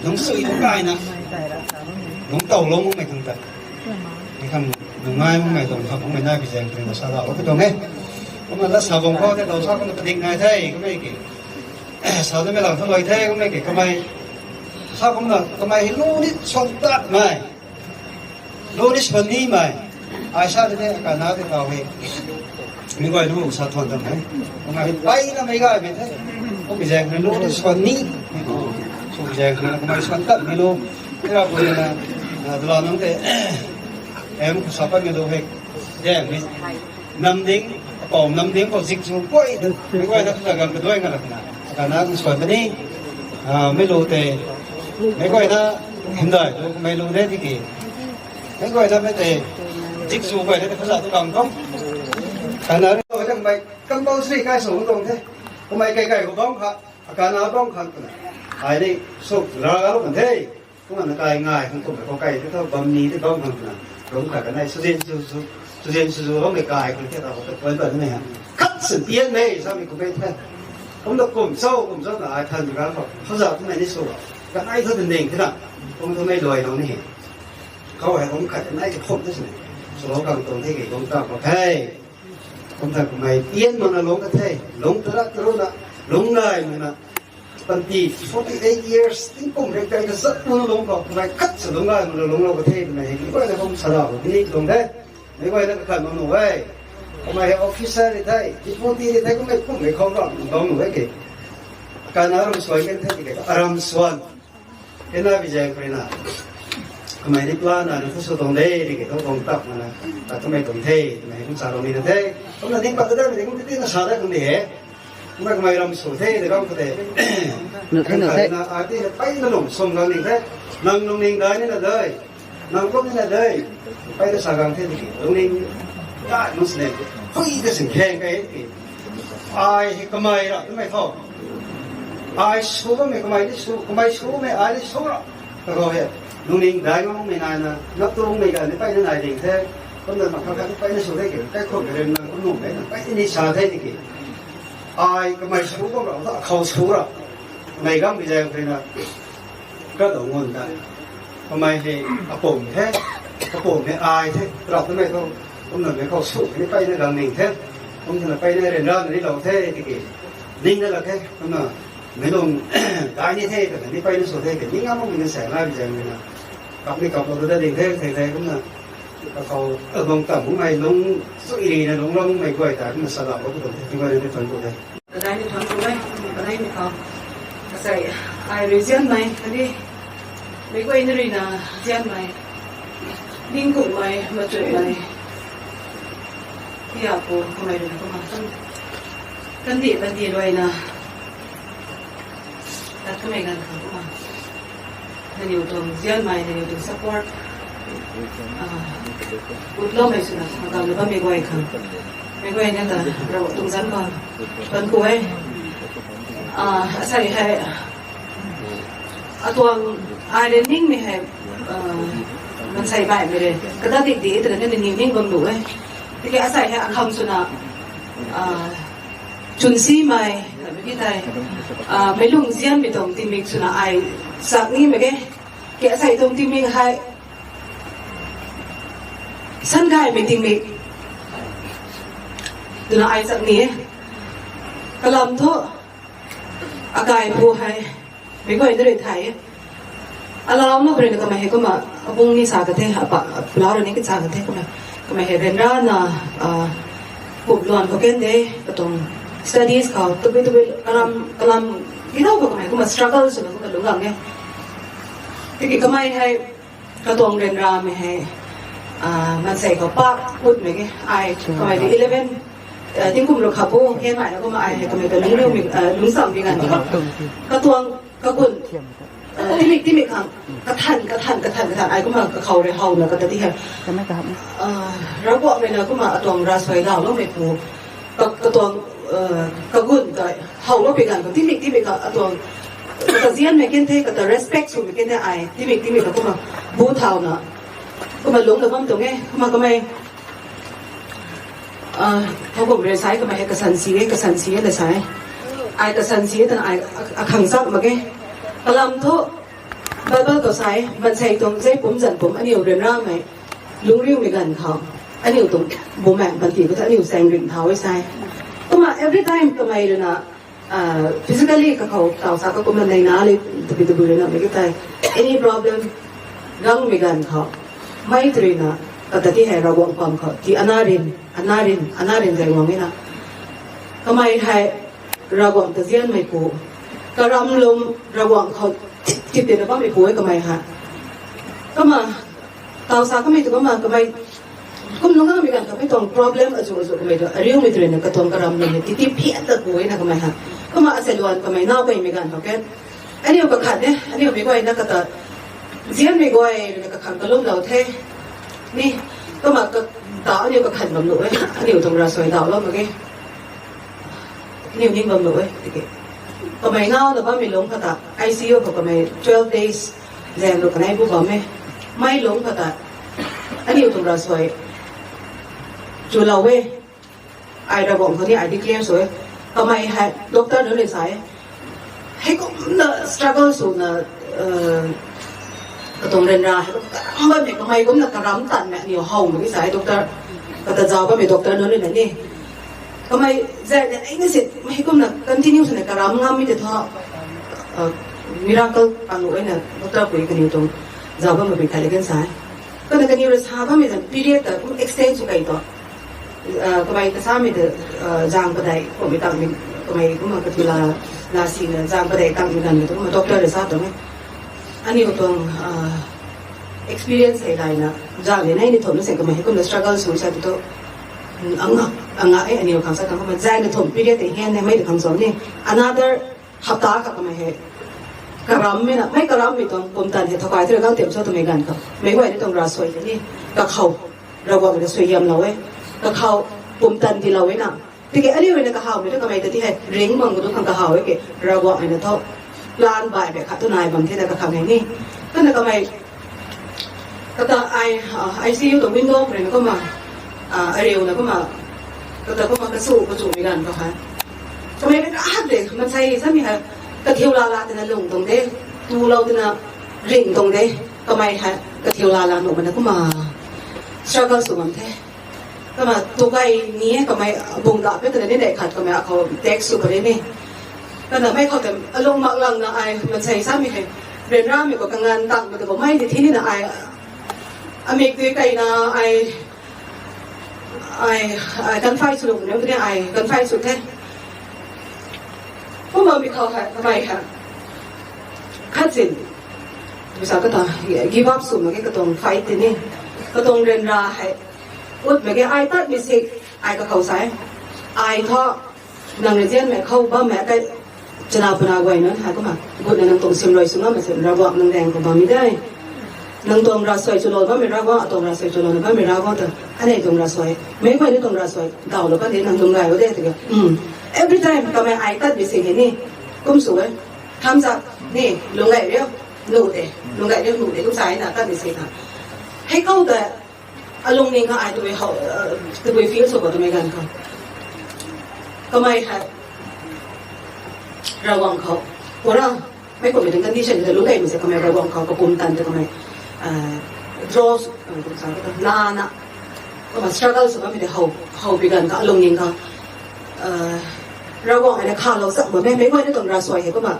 lungc sui lungc kai na, lungc tow lungc makmei khang ta. Mei khang nungai makmei lung hamh makmei nai pi zaeng khui na sa la, ok tuang e. Kumna la sa bam khou te, dau sa kumna padik nai the, kamei ki. Sa na mei lang tha loi the, kumna ki kamei. Sa kumna, kamei hei lu ni suan tat mei. Lu ni suan ni mei. Ai sa de the, kana de kau hei. Mei guay lu sa thuan tam hei. Kamei hei pai na mei gay mei the. Kum zaeng hei lu ni suan ni. Kum zaeng hei kamei suan tat mei lu. Kira pui na, ah, dula nang te. Em ku sa pat mei lu hei. Zaeng mei. Nam ding, apou nam ding khou zik zu guay, mei guay na kaza gan kaduai nga lak na. Kana nsuan mani, ah, mei lu te, mei guay na hymdaih lu, mei lu de tiki. Mei guay na mei te, zik zu guay na kaza tu gang khou. Kana ri guay na mei compulsory kai sw tuang the. Kumei kai kai khou bam kha, kana bam kha kuna. Ai ni sw ra ga lu kan the. Kumna kai ngai khang kum khou kai the tho bam ni the bam khang na. Lungc khat kanei suzin su su, suzin su su lungc mei kai khang the tho khou ta poi bam ni ha. Khat sin tian mei sa mei kum mei the. Kum ta kum cho, kum cho na ai than ga khou. Khou za kum mei ni su. Kanei tho tin ding the na. Kum tho mei luai lou ni he. Khou hei lungc khat kanei the khum the sin. Swlou kang tuang the ke lungc kang khou the. Kum tha kamei pian mak na lungc ka the, lungc tarak taru na, lungc ngai mak na, panty forty eight years, tingkum rei kai kazat pu na lungc khou, kamei khat sa lungc ngai mak na lungc lou ka the, kamei hei, mei guay na kum sa lau, bini tuang the, mei guay na kakhat mak nu e. Kamei officer ri the, deputy ri the, kamei kummei khou ram bam nu e ke. Kana ram suan kan the ke, aram suan. Kena bi zaeng khou rui na. Kamei ni plan na, na thu sw tuang de, ri ke thu tuang tap na na. Ta kamei tuang the, kamei kum sa tuang ni na the. Kumna ding pat ta da, ding ti na sa da kum di he. Kumna kamei ram sw the, de ram khou de. Nu the, nu the. Na, a ti, pai na lung sum gang ning the. Nang lungning dai ni na dai. Nang kum ni na dai. Pai na sa gang the di. Lungning dai, nung sne. Pui de sing kheng kai. Ai hi kamei ra, kamei tho. Ai sw kamei, kamei ni sw, kamei sw kamei, ai ni sw ra. Ta khou he. Lungning dai ngam mei nai na, nap tu mei ga ni pai na nai ding the. Kumna ma kha kha ni pai na sw the ke, kai khou ke rim na, kum nung de na, pai ni sa the di ke. Ai kamei sw bam ra, ta khou sw ra. Mei gam bi zaeng khou rui na. Ka dou ngun ta. Kamei hei apum the, apum hei ai the, rap ta mei khou, kumna mei khou sw, ni pai na gang ning the, kumna pai na ren ra na ni lou the, tiki. Ning na la the, kumna, mei lung, dai ni the, ta ni pai na sw the, ke, ning a mung ni sa na, bi zaeng ni na. Kap ni kap lou ta ding the, the, the, kumna. Ka khou, a bang tam, mung mei lung, sw iri na lung, lung mei guay ta, kumna sa la, kumna, ti guay na ni tan ku the. Kadai ni thang tu e, kadai ni thang. Asei, ai rui zianmei, kadi, mei guay ni rui na zianmei. Ningkumhmei, machutmei. Tia pu, kamei rui na kumna. Kan, kandih, kandih rui na. Tat kamei ganv khang kumna. Nangniw tuang zianmei, nangniw tuang support. Ah, utloumei swna, magang na bammei guay khang. Mei guay na ta, Ravguangc tuang zanc khou. Tan ku e. Ah, asei hei. Atuang ai le ningmei hei, ah, mansei baihmei le. Kata dik di, ta na nangniw ning bam lu e. Tiki asei hei akhang swna, ah, chwn simei, mei ki tei, ah, mei lung zianmei tuang tingmik swna ai sak ni mak ge. Ke asei tuang tingmik hei, san gaymei tingmik. Twna ai sak ni e. Kalam thu, akai pu hei, mei guay na rui thay e. Alau mak rui na kamei hei kumna, abung ni sa ka the, apa, alau rui ni ki sa ka the, kumna, kamei hei ryanrana, ah, kup luan khou kan de, katuang studies khou, tabui tabui, kalam, kalam, you know, kamei kumna struggle swna kumna lungc gang e. Tiki kamei hei, katuang ryanramei hei, ah, mansei khou pak kutmei ge, ai, kamei eleven, ah, tingkum rui kha pu, kan mai na kumna ai hei, kamei ta lungc riumei, ah, lungc cham bi ganv khou. Katuang, kagun, ah, tingmik, tingmik khang, kathan, kathan, kathan, kathan, ai kumna kakhou rui howna kata ti hei. Ah, Ravguangc rui na kumna atuang ravsuai lauloumei pu, ka, katuang, ah, kagun ta, howlou pi ganv khou, tingmik, tingmik khang, atuang, kata zianmei kan the, kata respect swmei kan the ai, tingmik, tingmik khang kumna, bu thauna, kumna lungc na bam tuang e, kumna kamei, ah, thowkumh rui sa e, kamei hei kasan si e, kasan si e na sa e. Ai kasan si e, twna ai, a, akhang chak mak ge. Kalam thu, Bible khou sa e, mansei tuang zei pumc zanc pumc, aniu ryanramei, lungc riumei ganv khou, aniu tuang bumaengh panty khou thu aniu chaeng ring thau e sa e. Kumna every time kamei rui na, ah, physically kakhou taw sa kakumna nei na le, tabui tabui rui na mei ki tei. Any problem, gangmei ganv khou. Mei tu rui na, kata ti hei Ravguangc pam khou. Ti ana rin, ana rin, ana rin zay guang e na. Kamei hei Ravguangc ta zianmei pu. Karam lum Ravguangc khou tip, tip tei na bammei pu e kamei hei. Kumna, taw sa kamei tu kumna, kamei kum lungc gaymei ganv khou mei tuang problem azu azu kamei tu, ariumei tu rui na katuang karam lum hei, ti tip phian ta pu e na kamei hei. Kumna asei luan kamei nau kaimei ganv khou kan. Aniu kakhat e, aniu mei guay na kata, zianmei guay rui na kakhang kalumlou the. Ni, kumna ka, ta aniu kakhat bam lu e, aniu tuang ravsuai dauhlou mak ge. Aniu ning bam lu e, tiki. Kamei ngau na bammei lungc kata, I C U khou kamei twelve days, zaeng lu kanei bu bam e. Mei lungc kata, aniu tuang ravsuai, chulou e. Ai Ravguangc khou ni ai declare sw e. Kamei hei doctor nunc rui sa e. Heikumna struggle swna, eh, katuang ryanra hei kum karam bammei, kamei kumna karam tanmei aniu how mak ki sa e doctor. Kata zauc bammei doctor nunc rui na ni. Kamei zay na, ai na si, heikumna continue swna karam ngammei tei thu, eh, miracle pang lu e na doctor pui kaniw tuang zauc bammei pui khat le kan sa e. Kumna kaniw rui sa bammei zan period ta kum extend sw kei tu. Kamei kasamei de, zang padeih kummei tangmei, kamei kumna kathu la, la sina zang padeih tangmei ganv kumna doctor rui sa tuang e. Aniu tuang experience hei layna, zang ni nei ni thumh na seng kamei hei kumna struggle sw sa tu, anga, anga e aniu khang sa khang kumna zang ni thumh period tei hian ne mei de khang sa ni. Another hapta kha kamei hei karammei na, mei karammei tuang pumtan hei thakai thura gang tiam sa twmei ganv khou meic guay ni tuang ravsuai tei ni, kakhou, Ravguangc rui suaihiamlou e, kakhou pumtan tiilou e na. Tiki aniu rui na kahawmei tu kamei ta ti hei ring bam khou tu khang kahaw e ke, Ravguangc rui na thu plan baihmei khat tu nai bam thena kakhang hei ni. Kana kamei kata ai, ICU tuang window khou rui na kumna, ariuna kumna, kata kumna kasu kachumei ganv khou hei kamei rui na hak de maansei samei hei kathiu lala twna lung tuang de, tulou twna ring tuang de, kamei hei kathiu lala nuh mana kumna struggle sw bam the. Kumna tukey ni e kamei, bung dap e twna ni neih khat kamei akhou text sw puni ni. Kana mei khou tei alung mak langna ai maansei samei hei ryanramei khou kanganv tangmei tu bam mei di thi nina ai, amik tei keyna ai, ai, ai confide sw lung ni tuni ai confide sw the. Kumna mi khou hei kamei hei khat zin bisa kata give up sw mak ge katuang fight tei ni, katuang ryanra hei ut mak ge ai tatmei sik, ai kakhou sa e. Ai thu nang rui zianmei khou bammei tei chana puna guay nunc hei kumna gutna nang tuang sim rui sw ngammei sw Ravguangc nang daeng khou bammei de. Nang tuang ravsuai chulou bammei Ravguangc, atuang ravsuai chulouna bammei Ravguangc ta, anei tuang ravsuai, meic guay ni tuang ravsuai dawlou kan de nang lung gay o de tiki. Every time kamei ai tatmei sik hei ni kum sw e. Hamza ni lung gay riu, nuh de, lung gay riu nuh de kum sa e na tatmei sik na. Hei khou ta alungning khou ai tabui how, tabui feel sw khou twmei ganv khou kamei hei Ravguangc khou pura mei kummei tuang condition ta lungc gaymei se kamei Ravguangc khou kapumtan ta kamei draw, lana, kumna struggle sw bammei tei how, howpui ganv khou alungning khou Ravguangc hei na khalou chak bammei, meic guay ni tuang ravsuai hei kumna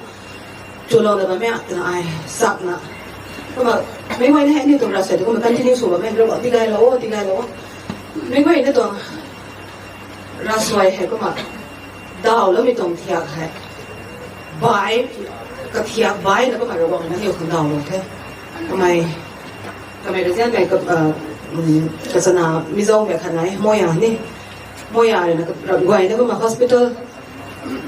chulouna bammei twna ai sakna, kumna meic guay ni hei aniu tuang ravsuai tei kumna continue sw bammei Ravguangc tigaylou o, tigaylou o. Meic guay ni tuang ravsuai hei kumna dawloumei tuang thiak hei bai, kathiak baina kumna Ravguangc na aniu khang dawlou the. Kamei, kamei rui zianmei kachana Mizo mei khat nai, Moya ni, Moya rui na ramh guay na kumna hospital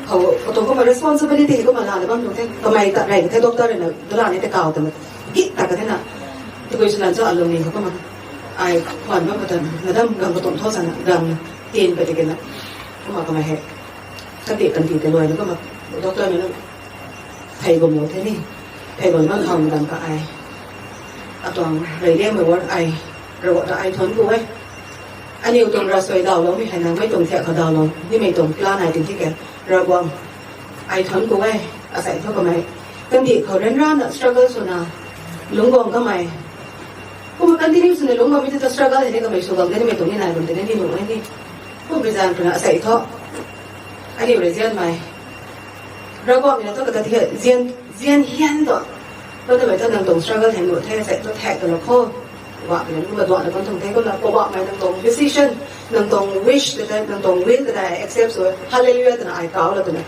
khou katuang kumna responsibility hei kumna lana bam tuang the. Kamei tat rey the, doctor rui na dula ni tei kaw twna git ta ka thena, tabui swlan cho alungning khou kumna ai khwan bam khou ta, madam gang katuang tho sana gang tin pa tikina, kumna kamei hei kandih kandih tei luaina kumna doctor na phey gumlou the ni. Phey gum bam khou madam ka ai atuang reyliangmei word ai, Ravguangc ta ai thuanc ku e. Aniu tuang ravsuai dawloumei hei nang mei tuang thiak khou dawlou nimei tuang plan ai tin thi ke, Ravguangc ai thuanc ku e. Asei thu kamei kandih khou ryanrana struggle swna lungc guang kamei, kumna continue swna lungc bammei tu ta struggle hei ni kamei sw gang de nimei tuang ni nai bam tei ni nuh e ni. Kum reason twna asei thu aniu rui zianmei Ravguangc na thu kata ti zian, zian hian tu, kata mei thu nang tuang struggle hei nuh the, asei thu thak twna khou, Poubauhmei na kumna duanna kan tuang the, kumna Poubauhmei nang tuang decision, nang tuang wish ta tei, nang tuang will ta tei accept sw e. Hallelujah twna ai kaw la twna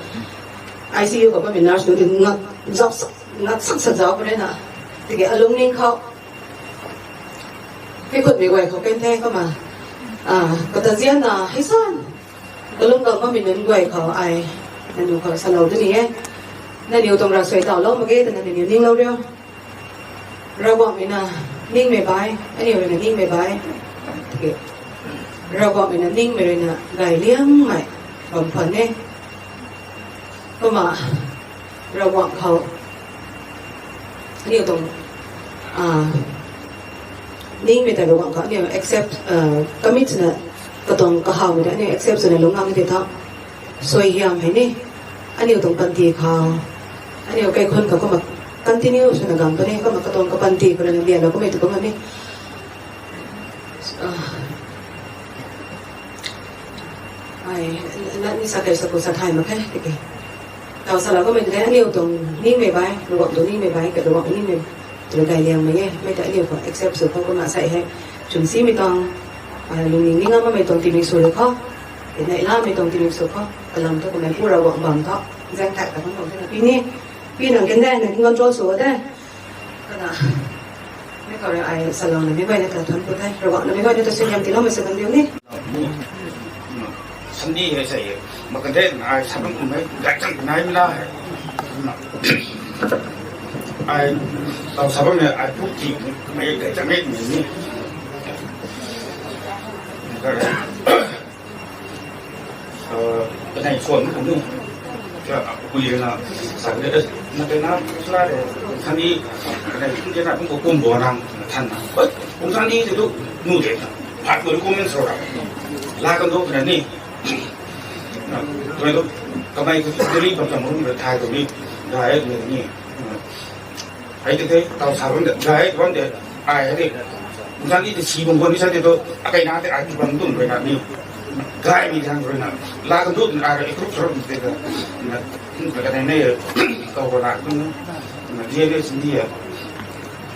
ICU khou bammei nurse nunc ti ngat zauc, ngat sak sa zauc puni na. Tiki alungning khou kaikhutmei guay khou kan the kumna, kata zianna hei san kalung gang bammei nunc guay khou ai nangniw khou salou duni e. Nangniw tuang ravsuai dawlou mak ge twna nangniw ninglou riu. Ravguangcmei na ningmei bai, aniu rui na ningmei bai. Tiki Ravguangcmei na ningmei rui na gay liangmei bam khwan e. Kumna Ravguangc khou aniu tuang ningmei tei Ravguangc khou aniu accept, commit swna katuang kahawmei tei aniu accept swna lungc ngam tei tha, suaihiam hei ni aniu tuang panty khou, aniu kaikhun khou kumna continue swna gang puni, kumna katuang kapanty khou rui na lianlou kummei tu kumna ni ai, lat ni sa kei sa ku sa thay mak khe tiki, taw salou kummei tei aniu tuang ningmei bai, Ravguangc tuang ningmei bai, ka Ravguangc ningmei tu gay liangmei e, mei ta aniu khou accept sw khou kumna sei hei chwn simei tuang Lungning ni ngam mamei tuang timik sw rui khou, nai lamei tuang timik sw khou, kalam tu kumei pu Ravguangc bam khou zaeng thak ta khang tuang the na pi ni, pi nang kan de, nang kin control sw de. Kana, mei khou rui ai salou na mei guay na ta thuan ku the, Ravguangc na mei guay na ta suaihiam tiiloumei sw kan diu ni. Sandi hei sei, ma kan the, ai sa bam kummei gay chang nai mei la hei. Ai, tau sa bam ne, ai puk ki, mei gay chang mei ni. Kanei phone kum nu. Kha, pui na sa de, na te na, sla de, kani, kanei kum de na, kum kum bo nang, than na. Oi, kum sandi te tu, nu de. Phat ko comment sw ra. La kan do na ni. Na, tu tu, kamei ko tu ri bam tam rum de thai tu ni. Gay ni ni. Hei tei tei, tau sa bam de, gay bam de, ai hei tei. Kum sandi tei si bam guan ni sa tei tu, akai na tei ai bam tum rui na ni. Gay ni thang rui na. La kan tu ai rui group sw ra tei tu. Na, na kanei ne, tau ko na tu. Na, dia dia sandi ya.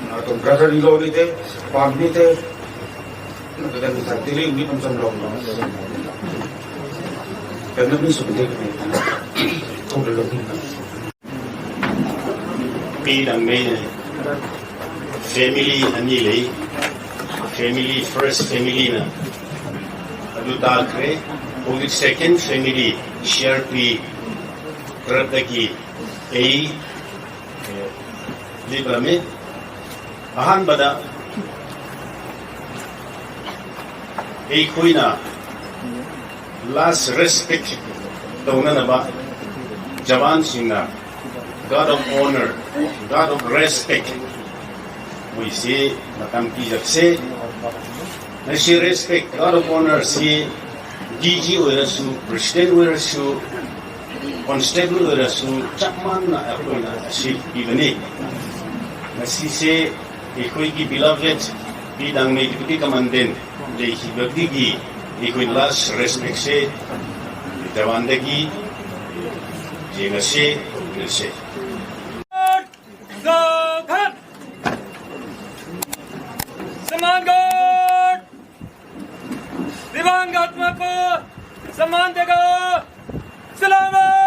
Na, tuang brother ni lo ni tei, pam ni tei. Na, kanei ni sa tei ri ni pam sam lo. Kanei ni sw tei kanei. Kum lo ni. Pi Dangmei na family ani le, family first family na adu ta kre, kum second family, C R P, rap daki, ei, eh, libra me, ahan bada, ei khui na, last respect, tau na na ba, Jawan sing na, guard of honor, guard of respect. Mui si, matam pi zak se. Na si respect, guard of honor si, D G oi ra su, President oi ra su, Constable oi ra su, chakman na, akoi na, si, pi bani. Na si se, ikoi ki beloved, Pi Dangmei Deputy Commandant, le hi bak di gi, ikoi last respect se, Jawan da gi, jega se, na se. Saman guard! Divangat Mapu! Saman dega! Salamat!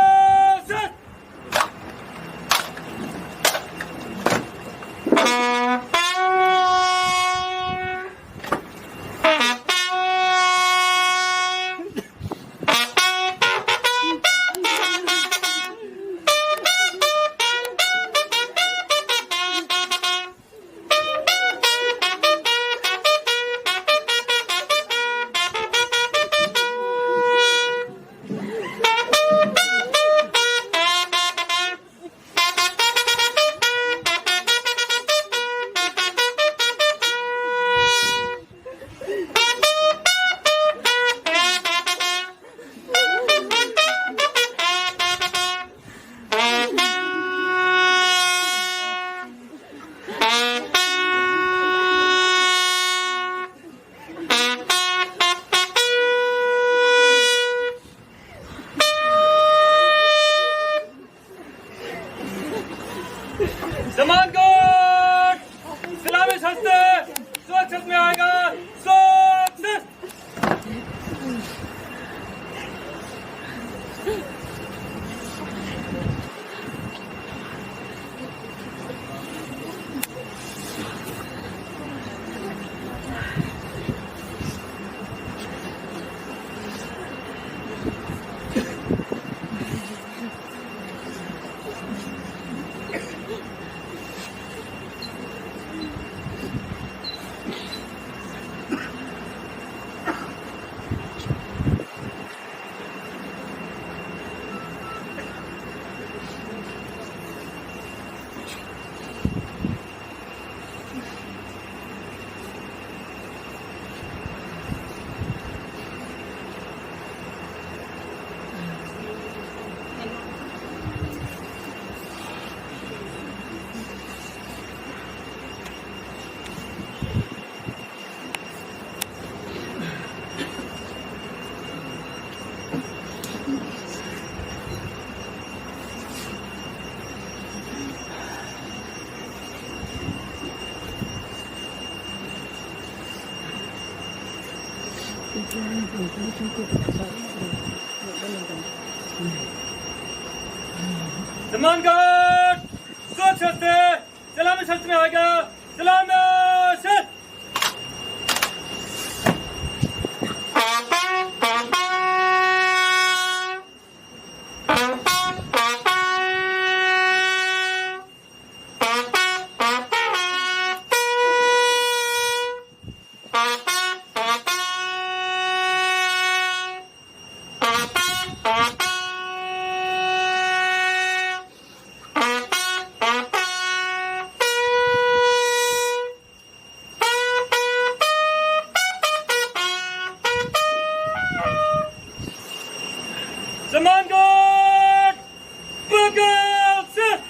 Zaman guard! Squad sir te! Salam sir, salam sir! Zaman guard! Bagel sir!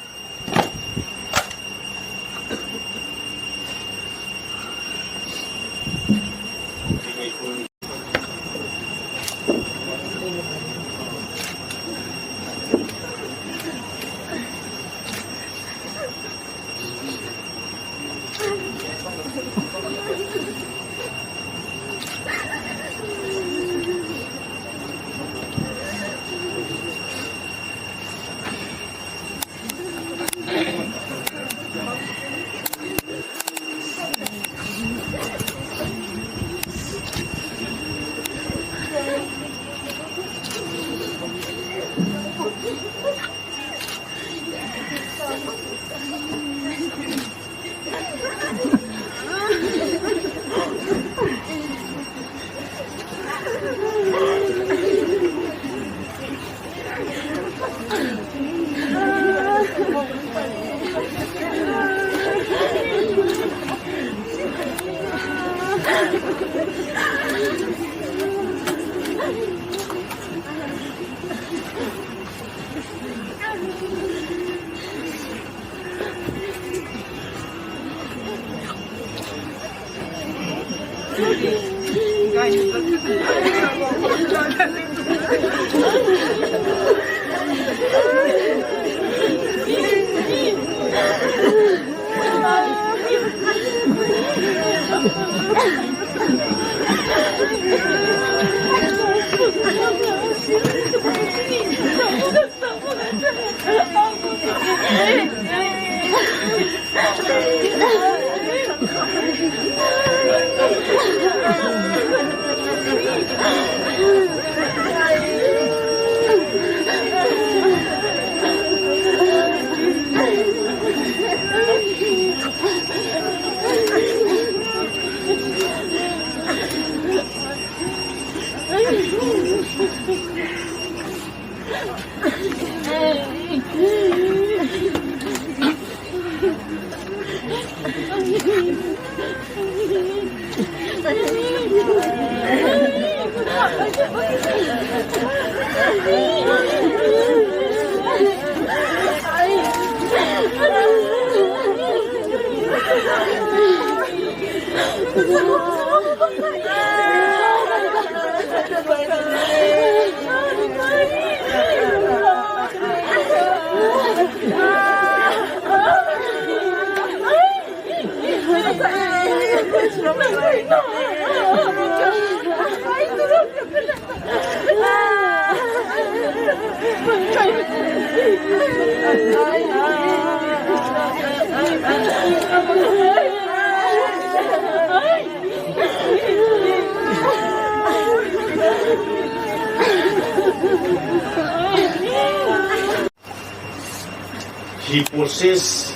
He possesses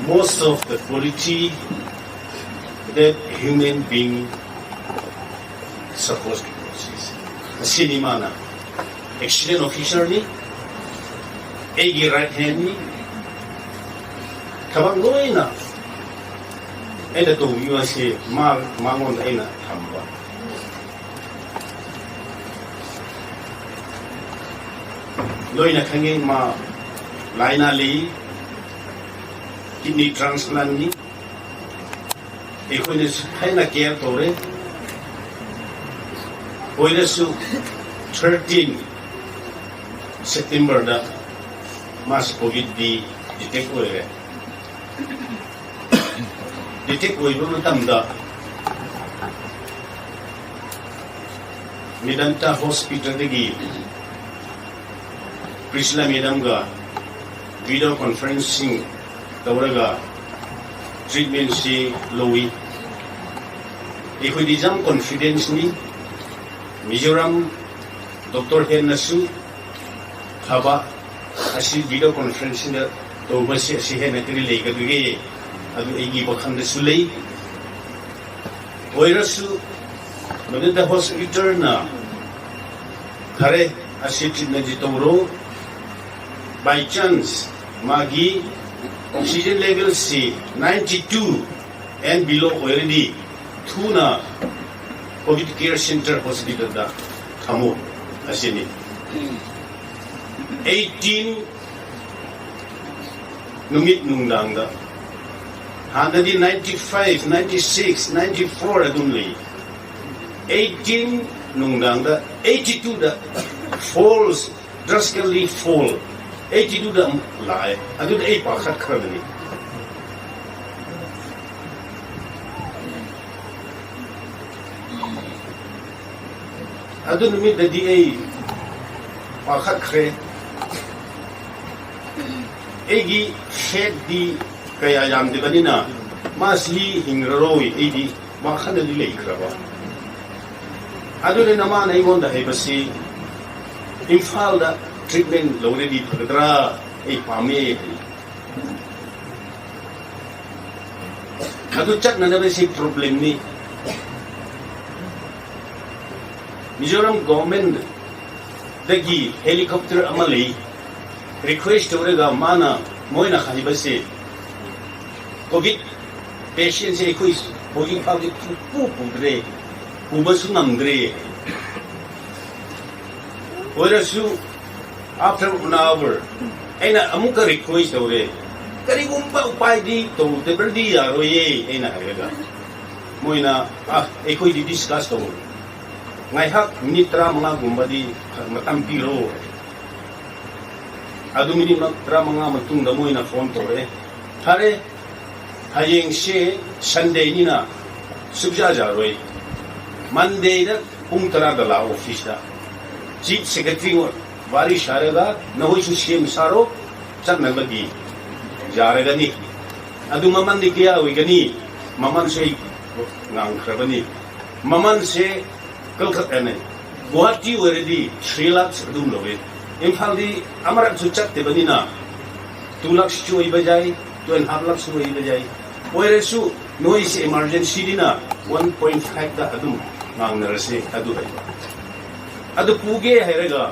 most of the quality that human being supposed to possess. Asini mana, accident officer ni, aigi right hand ni, kabang luina, aina tuang U S A ma, mangon aina thamba. Luina khangin ma laina li, kidney transplant ni, ei khuina su khaina care tou re. Khuina su thirteen September da mas covid di detect oi re. Detect oi bam tam da. Medanta Hospital dagi Priscilla Madam ga video conferencing tawraga treatment si lui. Ikhui di zam confidence ni Mizoram doctor hen na su haba asi video conferencing da tawba si asi hen na kari lei ka duge. Adu aigi bakhan da su lei. Oira su Medanta Hospital na khare asi treatment di tawro. By chance magi oxygen level si ninety two and below already thuna Covid Care Center Hospital da khamo asini. Eighteen numit nungdang da. Hana di ninety five, ninety six, ninety four adum lei. Eighteen nungdang da, eighty two da falls, drastically fall. Eighty two da lai. Adu da ei pakhat khara ni. Adu numit da di ei pakhat khre. Eigi shed di kaya yam di bani na, masi hing raroi ei di, ma khana di lei khra ba. Adu le nama na ei mon da hei basi, Imphal da treatment lou re di phagatra, ei pame. Adu chat na na basi problem ni. Mizoram government dagi helicopter ama lei request tawraga mana moina khai basi Covid patient se khui Covid phau di pu pu dre, pu ba su ngam dre. Oira su after one hour, eina amuka request tawre. Kari gumba upai di tawte ber di ya roi e, eina hai raga. Moina, ah, ei khui di discuss taw. Ngai hak minute tara manga gumba di matam pi ro. Adu minute tara manga matung da moina phone taw re. Thare, hayeng se Sunday nina, subja ja roi. Monday da pung tara da la office da. Chief Secretary wa, bari saraga, na hoi su siem saro, chat na bagi. Ja raga ni. Adu maman di kaya hui gani, maman se ngang khra bani. Maman se Kolkata ne, Guwahati already three lakhs adum lou e. Imphal di amarak chu chat te bani na, two lakhs chu oi bajai, two and half lakhs chu oi bajai. Oira su, noi se emergency di na, one point five da adum ngang na ra se adu hai. Adu pu ge hai raga,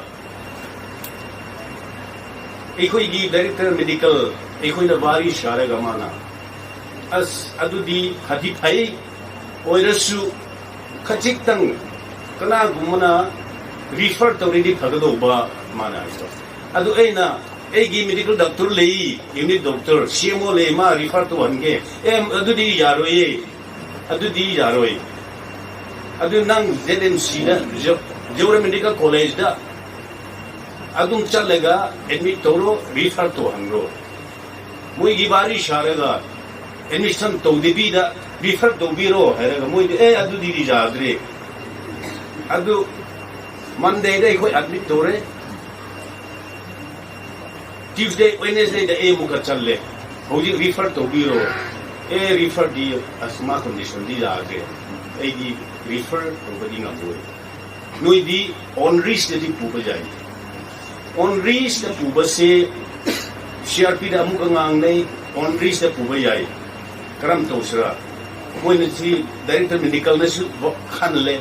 ei khui gi director medical, ei khui na bari saraga mana. As, adu di hadi phai, oira su, khachik tang, kana gumana, refer tawri di phagado ba, mana so. Adu eina, ei gi medical doctor lei, unit doctor, C M O lei ma refer taw han ge, em, adu di ya roi e, adu di ya roi. Adu nang Z M C da, Zo-, Zoram Medical College da, adum chat lega, admit tawro, refer taw han ro. Mui gi bari saraga, admission taw dibi da, refer taw biro, hai raga mui di, eh, adu di di ja dre. Adu Monday da ei khui admit taw re. Tuesday, Wednesday da ei muka chat le. Hou di refer taw biro. Eh, refer di asthma condition di ja dre. Ei di refer taw ba di ngam doi. Nui di on risk da di pu ba jai. On risk da pu ba se C R P da amuka ngang nei, on risk da pu ba jai. Karam taw sira. Moina si director medical na su khan le.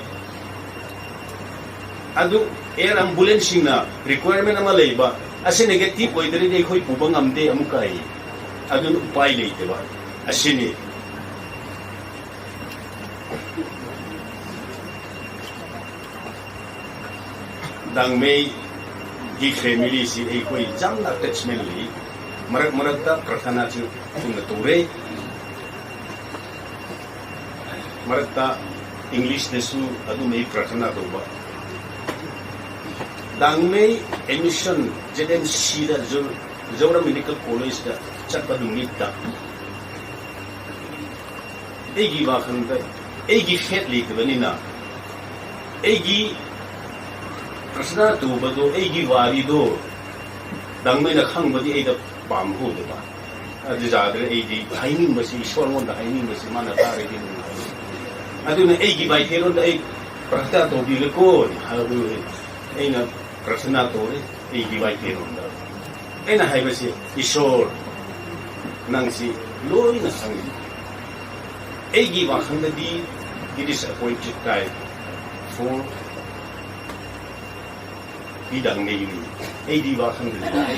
Adu air ambulance sing na requirement ama lei ba. Ase negative oi dari de khui pu ba ngam de amuka e. Adu upai lei te ba. Ase ni. Dangmei gi family si ei khui zam na attachment li. Marak marak ta prathana chu kum na tu re. Marak ta English de su adu mei prathana tu ba. Dangmei admission Z M C da Zo-, Zoram Medical College da chat pa dung ni ta. Ei gi ba khan ta, ei gi fet li ta ba ni na. Ei gi Prarthana tu ba do, ei gi wari do. Dangmei na khang ba di ei da pam hu de ba. Adi za de ei di hai ning ba si, Ishwar ngon da hai ning ba si, mana ta re di nung hai. Adu na ei gi bai the ron da ei prarthana tu bi le ko, ha bu he. Ei na prarthana tu re, ei gi bai the ron da. Ei na hai ba si, Ishwar, nang si loi na sang. Ei gi ba khang da di, it is appointed time for Pidang nei ni, ei di ba khang de.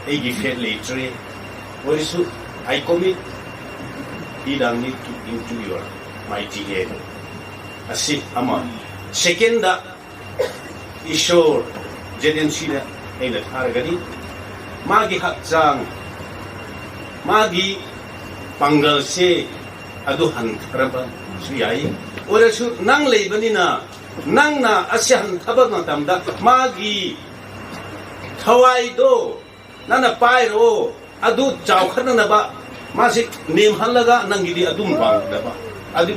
Ei di faith le tre. What is it? I commit Pidang nei to, into your mighty hand. Asi ama. Second da, Ishwar, J D M C da, ei na thar gani. Ma gi hakchang, ma gi pangal se, adu han tharaba, sui ai. Ora su nang lei bani na, nang na asi han thaba na tam da, ma gi thawai do, nana pai ro, adu chau khat na ba, ma si nem han laga nang gi di adum bang da ba, adu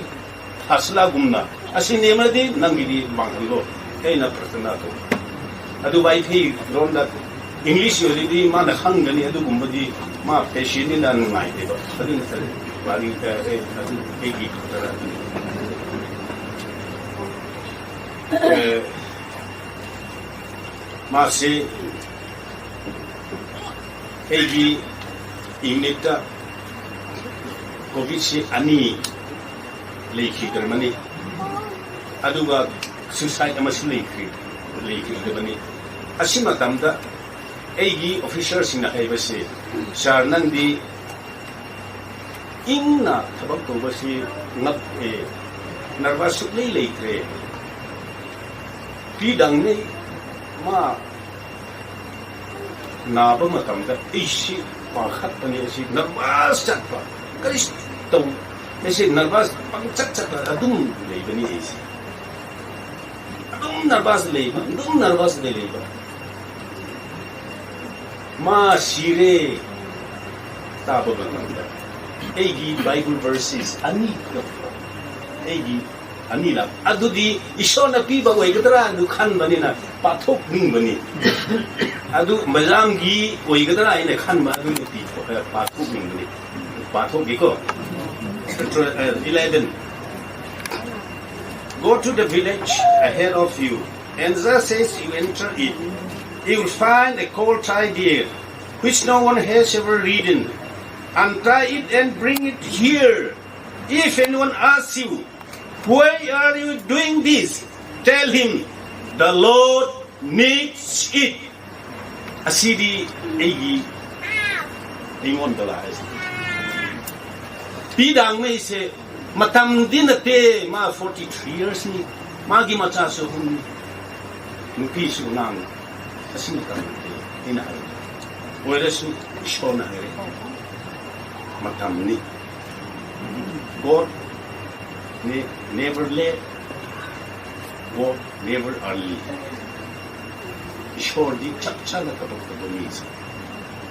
hasla gum na, asi nem na di nang gi di bang han lo, ei na prarthana tu. Adu bai the ron da, English yo di di, ma na khang gani, adu gum ba di, ma patient ni na nungai de ba, adu na sa, bari, eh, eh, adu, ei gi, eh, ma si, ei gi, ingnita, covid si ani, lei khi ter mani. Aduga suicide ama si lei khi, lei khi ter mani. Asi ma tam da, ei gi officer sing na hai ba si, sir nang di, ing na thabak tu ba si ngap e, nervous suk lei lei tre. Pidang nei ma na ba ma tam da, ei si pa khat ta ni si nervous chat pa. Kari tau, ei si nervous pang chat chat pa, adum lei ba ni ei si. Adum nervous lei ba, adum nervous lei lei ba. Ma si re, ta ba ba tam da. Ei gi Bible verses ani ka, ei gi ani la. Adu di Ishwar na pi ba wei ka tara adu khan ba ni na, pa thuk ning ba ni. Adu mazam gi wei ka tara ei na khan ba adu ni pi, eh, pa thuk ning ba ni. Pa thuk gi ko. Eh, eleven. Go to the village ahead of you, and just as you enter it, you will find a colt tied there, which no one has ever ridden. Untie it and bring it here. If anyone asks you, "Why are you doing this?" tell him, "The Lord needs it." Asi di ei gi, ei ngon da la asi. Pidang nei se, matam di na te, ma forty three years ni, ma gi macha su hum ni, nupi su nang, asi matam te, ei na hai. Wala su, Ishwar na hai re. Matam ni. God ne-, never late, God never early. Ishwar di chap chana kabak kabak ni si.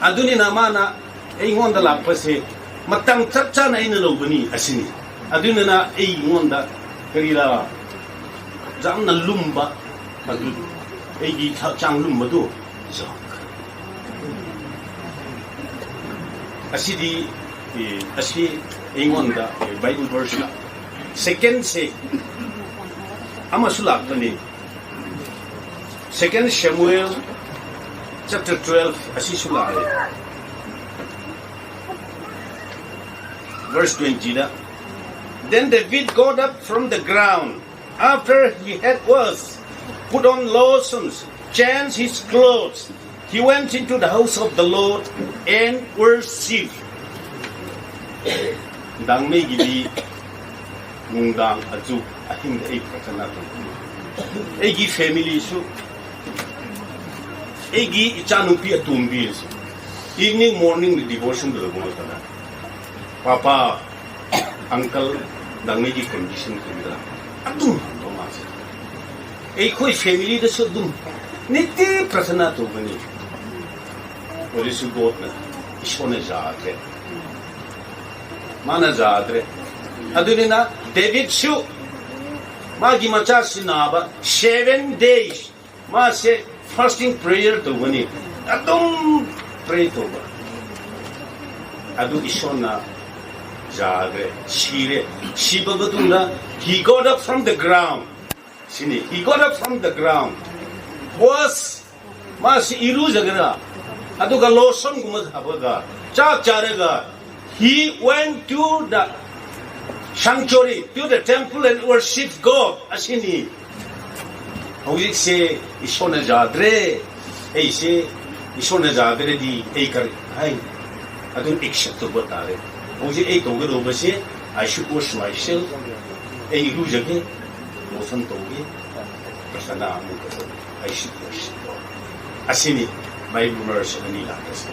Aduni na mana, ei ngon da lak pa se, matam chap chana ei na lou ba ni, asi ni. Aduni na ei ngon da, kari la, zam na lum ba, adu, ei gi tha chang lum ba du, zam. Asi di, eh, asi ei ngon da, eh, Bible verse la. Second se, ama su lak pa ni. Second Samuel chapter twelve, asi su lak e. Verse twenty da. Then David got up from the ground, after he had washed, put on lotions, changed his clothes, he went into the house of the Lord and worshipped. Dang mei gi di, nung dang azu, ahing da ei prarthana tu. Ei gi family su, ei gi icha nupi atum bi su. Evening, morning, devotion da lou ta na. Papa, uncle, dang mei gi condition tu da. Atum, atum ma se. Ei khui family da su dum. Niti prarthana tu ba ni. Ori su God na, Ishwar na za the. Mana za the. Aduni na, David su. Magi macha sina ba seven days. Ma se fasting prayer tu bani. Adum pray tu ba. Adu Ishona jagre, sire, siba ba tumna, he got up from the ground. Sini, he got up from the ground. Was Masi iru zagara, aduga lotion guma habaga, chak charaga, he went to the sanctuary, to the temple and worship God. Asini, houzik se Ishona jadre, ei se Ishona jadre di, ei kar, hai, adun accept to batare. Houzik ei to gado ba se, I should wash myself, ei iru zage, lotion to ge, prasana amu kato. Ai si, ai si. Asini, Bible verse ani la kasi.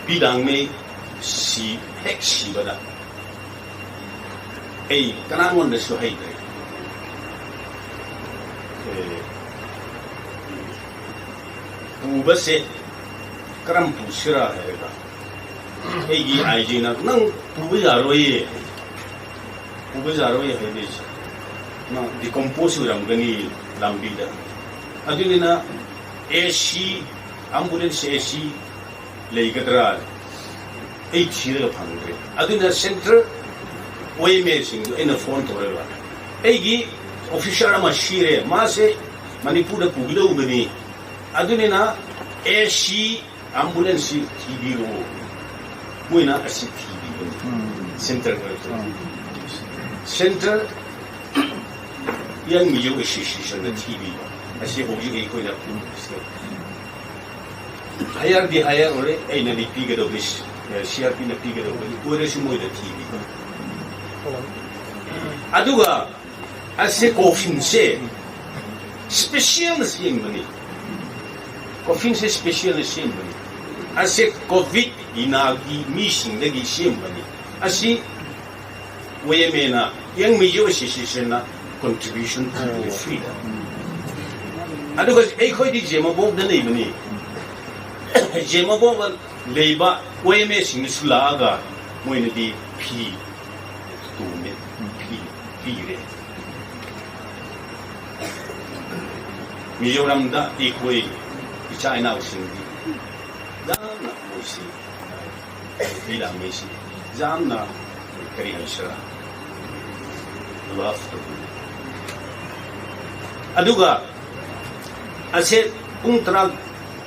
Pidangmei si hek si bada. Ei, kana ngon da su hei dai. Eh, pu ba se, karam pu sira hei ba. Ei gi ai ji na, nang pu ba za rui e. Pu ba za rui e hei ni. Na decompose ram gani lambi da. Aduni na A C, ambulance A C lei kadra. Ei thira phang re. Aduna center O M A sing tu, ei na phone to re ba. Ei gi officer ama si re, ma se Manipur da pu gilou bani. Aduni na A C ambulance si T B ro. Mui na asi T B ro. Hmm. Center ko. Hmm. Center Young Mizo Association na T B. Asi hou ji ei koi na. Hire di hire ore, ei na di pi gado bis. Eh, C R P na pi gado bis. Koi re si mui na T B. Aduga Ase coffin se special na siam bani. Coffin se special na siam bani. Ase covid ina gi mi sing da gi siam bani. Ase O M A na, Young Mizo Association na contribution to the freedom. Aduga ei khoi di Zemabok da lei bani. Zemabok da lei ba O M A sing na sula aga, moi na di phi. Tu me, phi, phi re. Mizoram da i khui, i chai nau sing di. Zamna mui si. I da mui si. Zamna kari hai sira. Love to. Aduga, ase pung tara,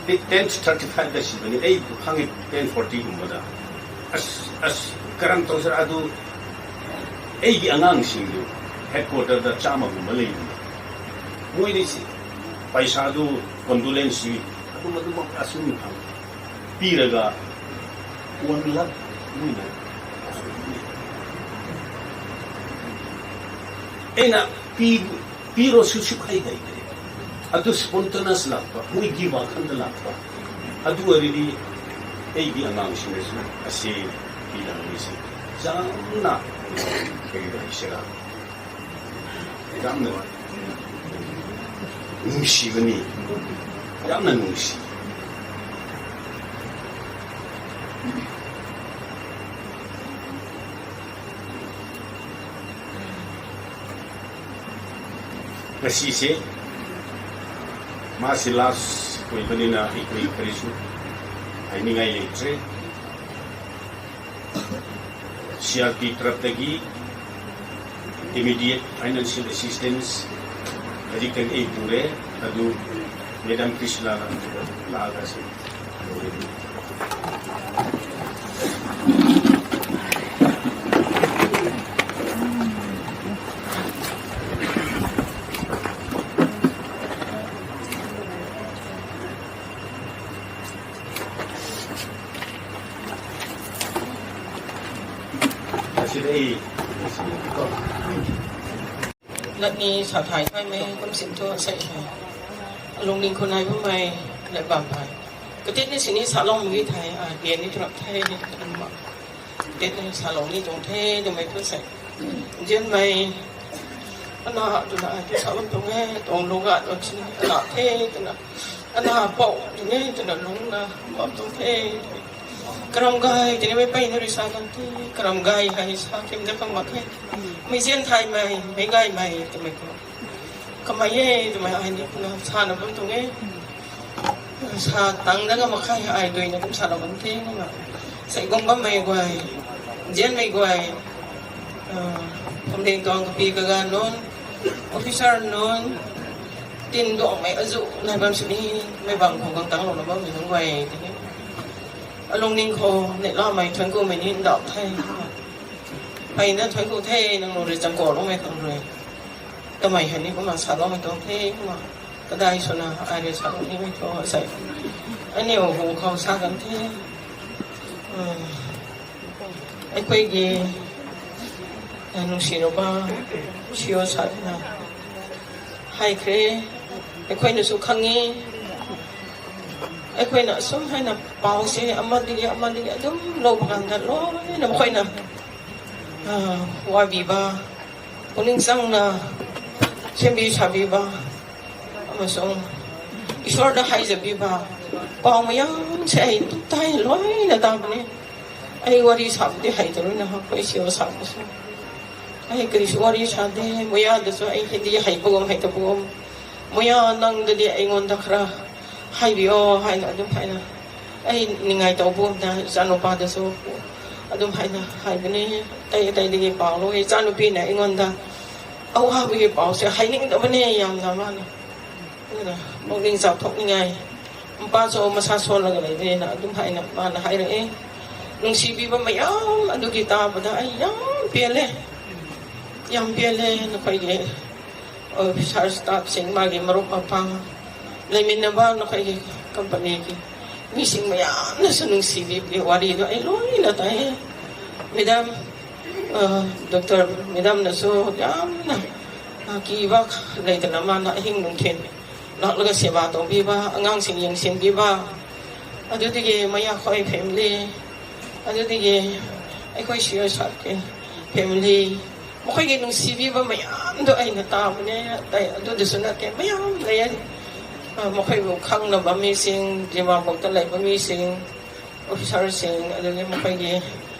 ten thirty-five da si bani, ei khang ten forty gum bada. As, as, karam tau sira adu, ei gi angang sing du, headquarter da chama gum ba lei. Mui ni si, paisa du, condolence si, adu ma du ma asum ni khang. Pi raga, one lakh, mui na. Ei na, pi, pi ro su su khai dai. Adu spontaneous lak pa, mui gi ba khang da lak pa. Adu ari di, ei di angang sing na su, ase, pi lang ni si. Zamna, kari dai sira. Zamna nungsi bani. Zamna nungsi. Ngasi se, masi last khui bani na, i khui kari su. Ai ni ngai lei tre. C R P tarap tagi immediate financial assistance, adik tagi ei pure, adu Madam Krishna la, la kasi. Latni sa thai thai mei kum sin thu sei thai. Alung ning khun hai bu mei, lat bam thai. Katit ni sini sa long mei thai, a, bian ni turap thai, kan ma. Katit ni sa long ni tuang the, tuang mei thu sei. Zian mei, ana, tuna, tu sa long tuang he, tuang lu ga, tuang sini, ana the, tuna. Ana, pau, tuang he, tuna, lung na, bam tuang the. Karam gay, tini mei peyna rui sa kan the, karam gay hei sa kim da khang mak khe. Mei zian thaymei, mei gaymei twmei khou. Kamei e twmei ai ni na sa na bam tuang e. Sa tang da ga mak khe, ai dui na kum sa na bam the na. Sei gum bammei guay, zianmei guay, ah, kamding tuang kapi kaga nunc, officer nunc, tin duangmei azu nai bam sini, mei bang khou gang tang lou na bammei nunc guay tini. Alung ning khou neihlamei thuanc kumei ni ndauh the. Peyna thuanc ku the, nang lu rui chang kaloumei khang rui. Kamei hei ni kumna saloumei tuang the, kumna. Kadai swna, ai rui salou nimei thu, sei. Aniu hu khou sa kan the. ꯑꯩꯈꯣꯏꯒꯤ ꯅꯨꯡꯁꯤꯔꯕ ꯁꯤꯑꯣ ꯁꯥꯔꯅ ꯍꯥꯏꯈ꯭ꯔꯦ꯫ ꯑꯩꯈꯣꯏꯅꯁꯨ ꯈꯪꯉꯤ꯫ ꯑꯩꯈꯣꯏꯅ ꯑꯁꯨꯝ ꯍꯥꯏꯅ ꯄꯥꯎꯁꯦ ꯑꯃꯗꯒꯤ ꯑꯃꯗꯒꯤ ꯑꯗꯨꯝ ꯂꯧꯕ ꯀꯥꯟꯗ ꯂꯣꯏꯅ ꯃꯈꯣꯏꯅ, ꯑ, ꯋꯥꯕꯤꯕ, ꯄꯨꯛꯅꯤꯡ ꯆꯪꯅ ꯁꯦꯝꯕꯤ ꯁꯥꯕꯤꯕ, ꯑꯃꯁꯨꯡ ꯏꯁꯣꯔꯗ ꯍꯥꯏꯖꯕꯤꯕ ꯄꯥꯎ ꯃꯌꯥꯝꯁꯦ ꯑꯩ ꯑꯗꯨꯝ ꯇꯥꯏ, ꯂꯣꯏꯅ ꯇꯥꯕꯅꯦ꯫ ꯑꯩ ꯋꯥꯔꯤ ꯁꯥꯕꯗꯤ ꯍꯩꯇꯕꯅꯤꯅ ꯑꯩꯈꯣꯏ ꯁꯤꯑꯣ ꯁꯥꯕꯁꯨ꯫ ꯑꯩ ꯀꯔꯤꯁꯨ ꯋꯥꯔꯤ ꯁꯥꯗꯦ꯫ ꯃꯌꯥꯗꯁꯨ ꯑꯩ ꯍꯤꯟꯗꯤ ꯍꯩꯕꯒꯨꯝ ꯍꯩꯇꯕꯒꯨꯝ, ꯃꯌꯥ ꯅꯪꯗꯗꯤ ꯑꯩꯉꯣꯟꯗ ꯈꯔ ꯍꯥꯏꯕꯤꯌꯣ ꯍꯥꯏꯅ ꯑꯗꯨꯝ ꯍꯥꯏꯅ ꯑꯩ ꯅꯤꯡꯉꯥꯏ ꯇꯧꯕꯒꯨꯝꯅ ꯏꯆꯥꯅꯨꯄꯥꯗꯁꯨ ꯑꯗꯨꯝ ꯍꯥꯏꯅ ꯍꯥꯏꯕꯅꯦ꯫ ꯑꯇꯩ ꯑꯇꯩꯗꯒꯤ ꯄꯥꯎ ꯂꯧꯋꯦ꯫ ꯏꯆꯥꯅꯨꯄꯤꯅ ꯑꯩꯉꯣꯟꯗ ꯑꯋꯥꯕꯒꯤ ꯄꯥꯎꯁꯦ ꯍꯥꯏꯅꯤꯡꯗꯕꯅꯦ ꯌꯥꯝꯅ ꯃꯥꯅ꯫ ꯑꯗꯨꯅ ꯄꯨꯛꯅꯤꯡ ꯆꯥꯎꯊꯣꯛꯅꯤꯡꯉꯥꯏ, ꯃꯄꯥꯁꯨ ꯃꯁꯥ ꯁꯣꯜꯂꯒ ꯂꯩꯕꯅꯤꯅ ꯑꯗꯨꯝ ꯍꯥꯏꯅ ꯃꯥꯅ ꯍꯥꯏꯔꯛꯑꯦ꯫ ꯅꯨꯡꯁꯤꯕꯤꯕ ꯃꯌꯥꯝ ꯑꯗꯨꯒꯤ ꯇꯥꯕꯗ ꯑꯩ ꯌꯥꯝ ꯄꯦꯜꯂꯦ, ꯌꯥꯝ ꯄꯦꯜꯂꯦ꯫ ꯅꯈꯣꯏꯒꯤ officer staffꯁꯤꯡ, ꯃꯥꯒꯤ ꯃꯔꯨꯞ ꯃꯄꯥꯡ, ꯂꯩꯃꯤꯟꯅꯕ ꯅꯈꯣꯏꯒꯤ companyꯒꯤ ꯃꯤꯁꯤꯡ ꯃꯌꯥꯝꯅꯁꯨ ꯅꯨꯡꯁꯤꯕꯤꯕꯒꯤ ꯋꯥꯔꯤꯗꯣ ꯑꯩ ꯂꯣꯏꯅ ꯇꯥꯏꯌꯦ꯫ Madam, ꯑ, Doctor Madamꯅꯁꯨ ꯌꯥꯝꯅ, ꯑ, ꯀꯤꯕ ꯂꯩꯇꯅ ꯃꯥꯅ ꯑꯍꯤꯡ ꯅꯨꯡꯊꯤꯜ ꯂꯥꯛꯂꯒ ꯁꯦꯕꯥ ꯇꯧꯕꯤꯕ, ꯑꯉꯥꯡꯁꯤꯡ ꯌꯦꯡꯁꯤꯟꯕꯤꯕ, ꯑꯗꯨꯗꯒꯤ ꯃꯌꯥꯈꯣꯏ family, ꯑꯗꯨꯗꯒꯤ ꯑꯩꯈꯣꯏ ꯁꯤꯑꯣ ꯁꯥꯔꯒꯤ family, ꯃꯈꯣꯏꯒꯤ ꯅꯨꯡꯁꯤꯕꯤꯕ ꯃꯌꯥꯝꯗꯣ ꯑꯩꯅ ꯇꯥꯕꯅꯦ꯫ ꯑꯇꯩ ꯑꯗꯨꯗꯁꯨ ꯅꯠꯇꯦ, ꯃꯌꯥꯝ ꯂꯩꯌꯦ꯫ ꯑ, ꯃꯈꯣꯏꯕꯨ ꯈꯪꯅꯕ ꯃꯤꯁꯤꯡ, ꯗꯤꯃꯥꯄꯨꯔꯗ ꯂꯩꯕ ꯃꯤꯁꯤꯡ, officerꯁꯤꯡ, ꯑꯗꯨꯒꯤ ꯃꯈꯣꯏꯒꯤ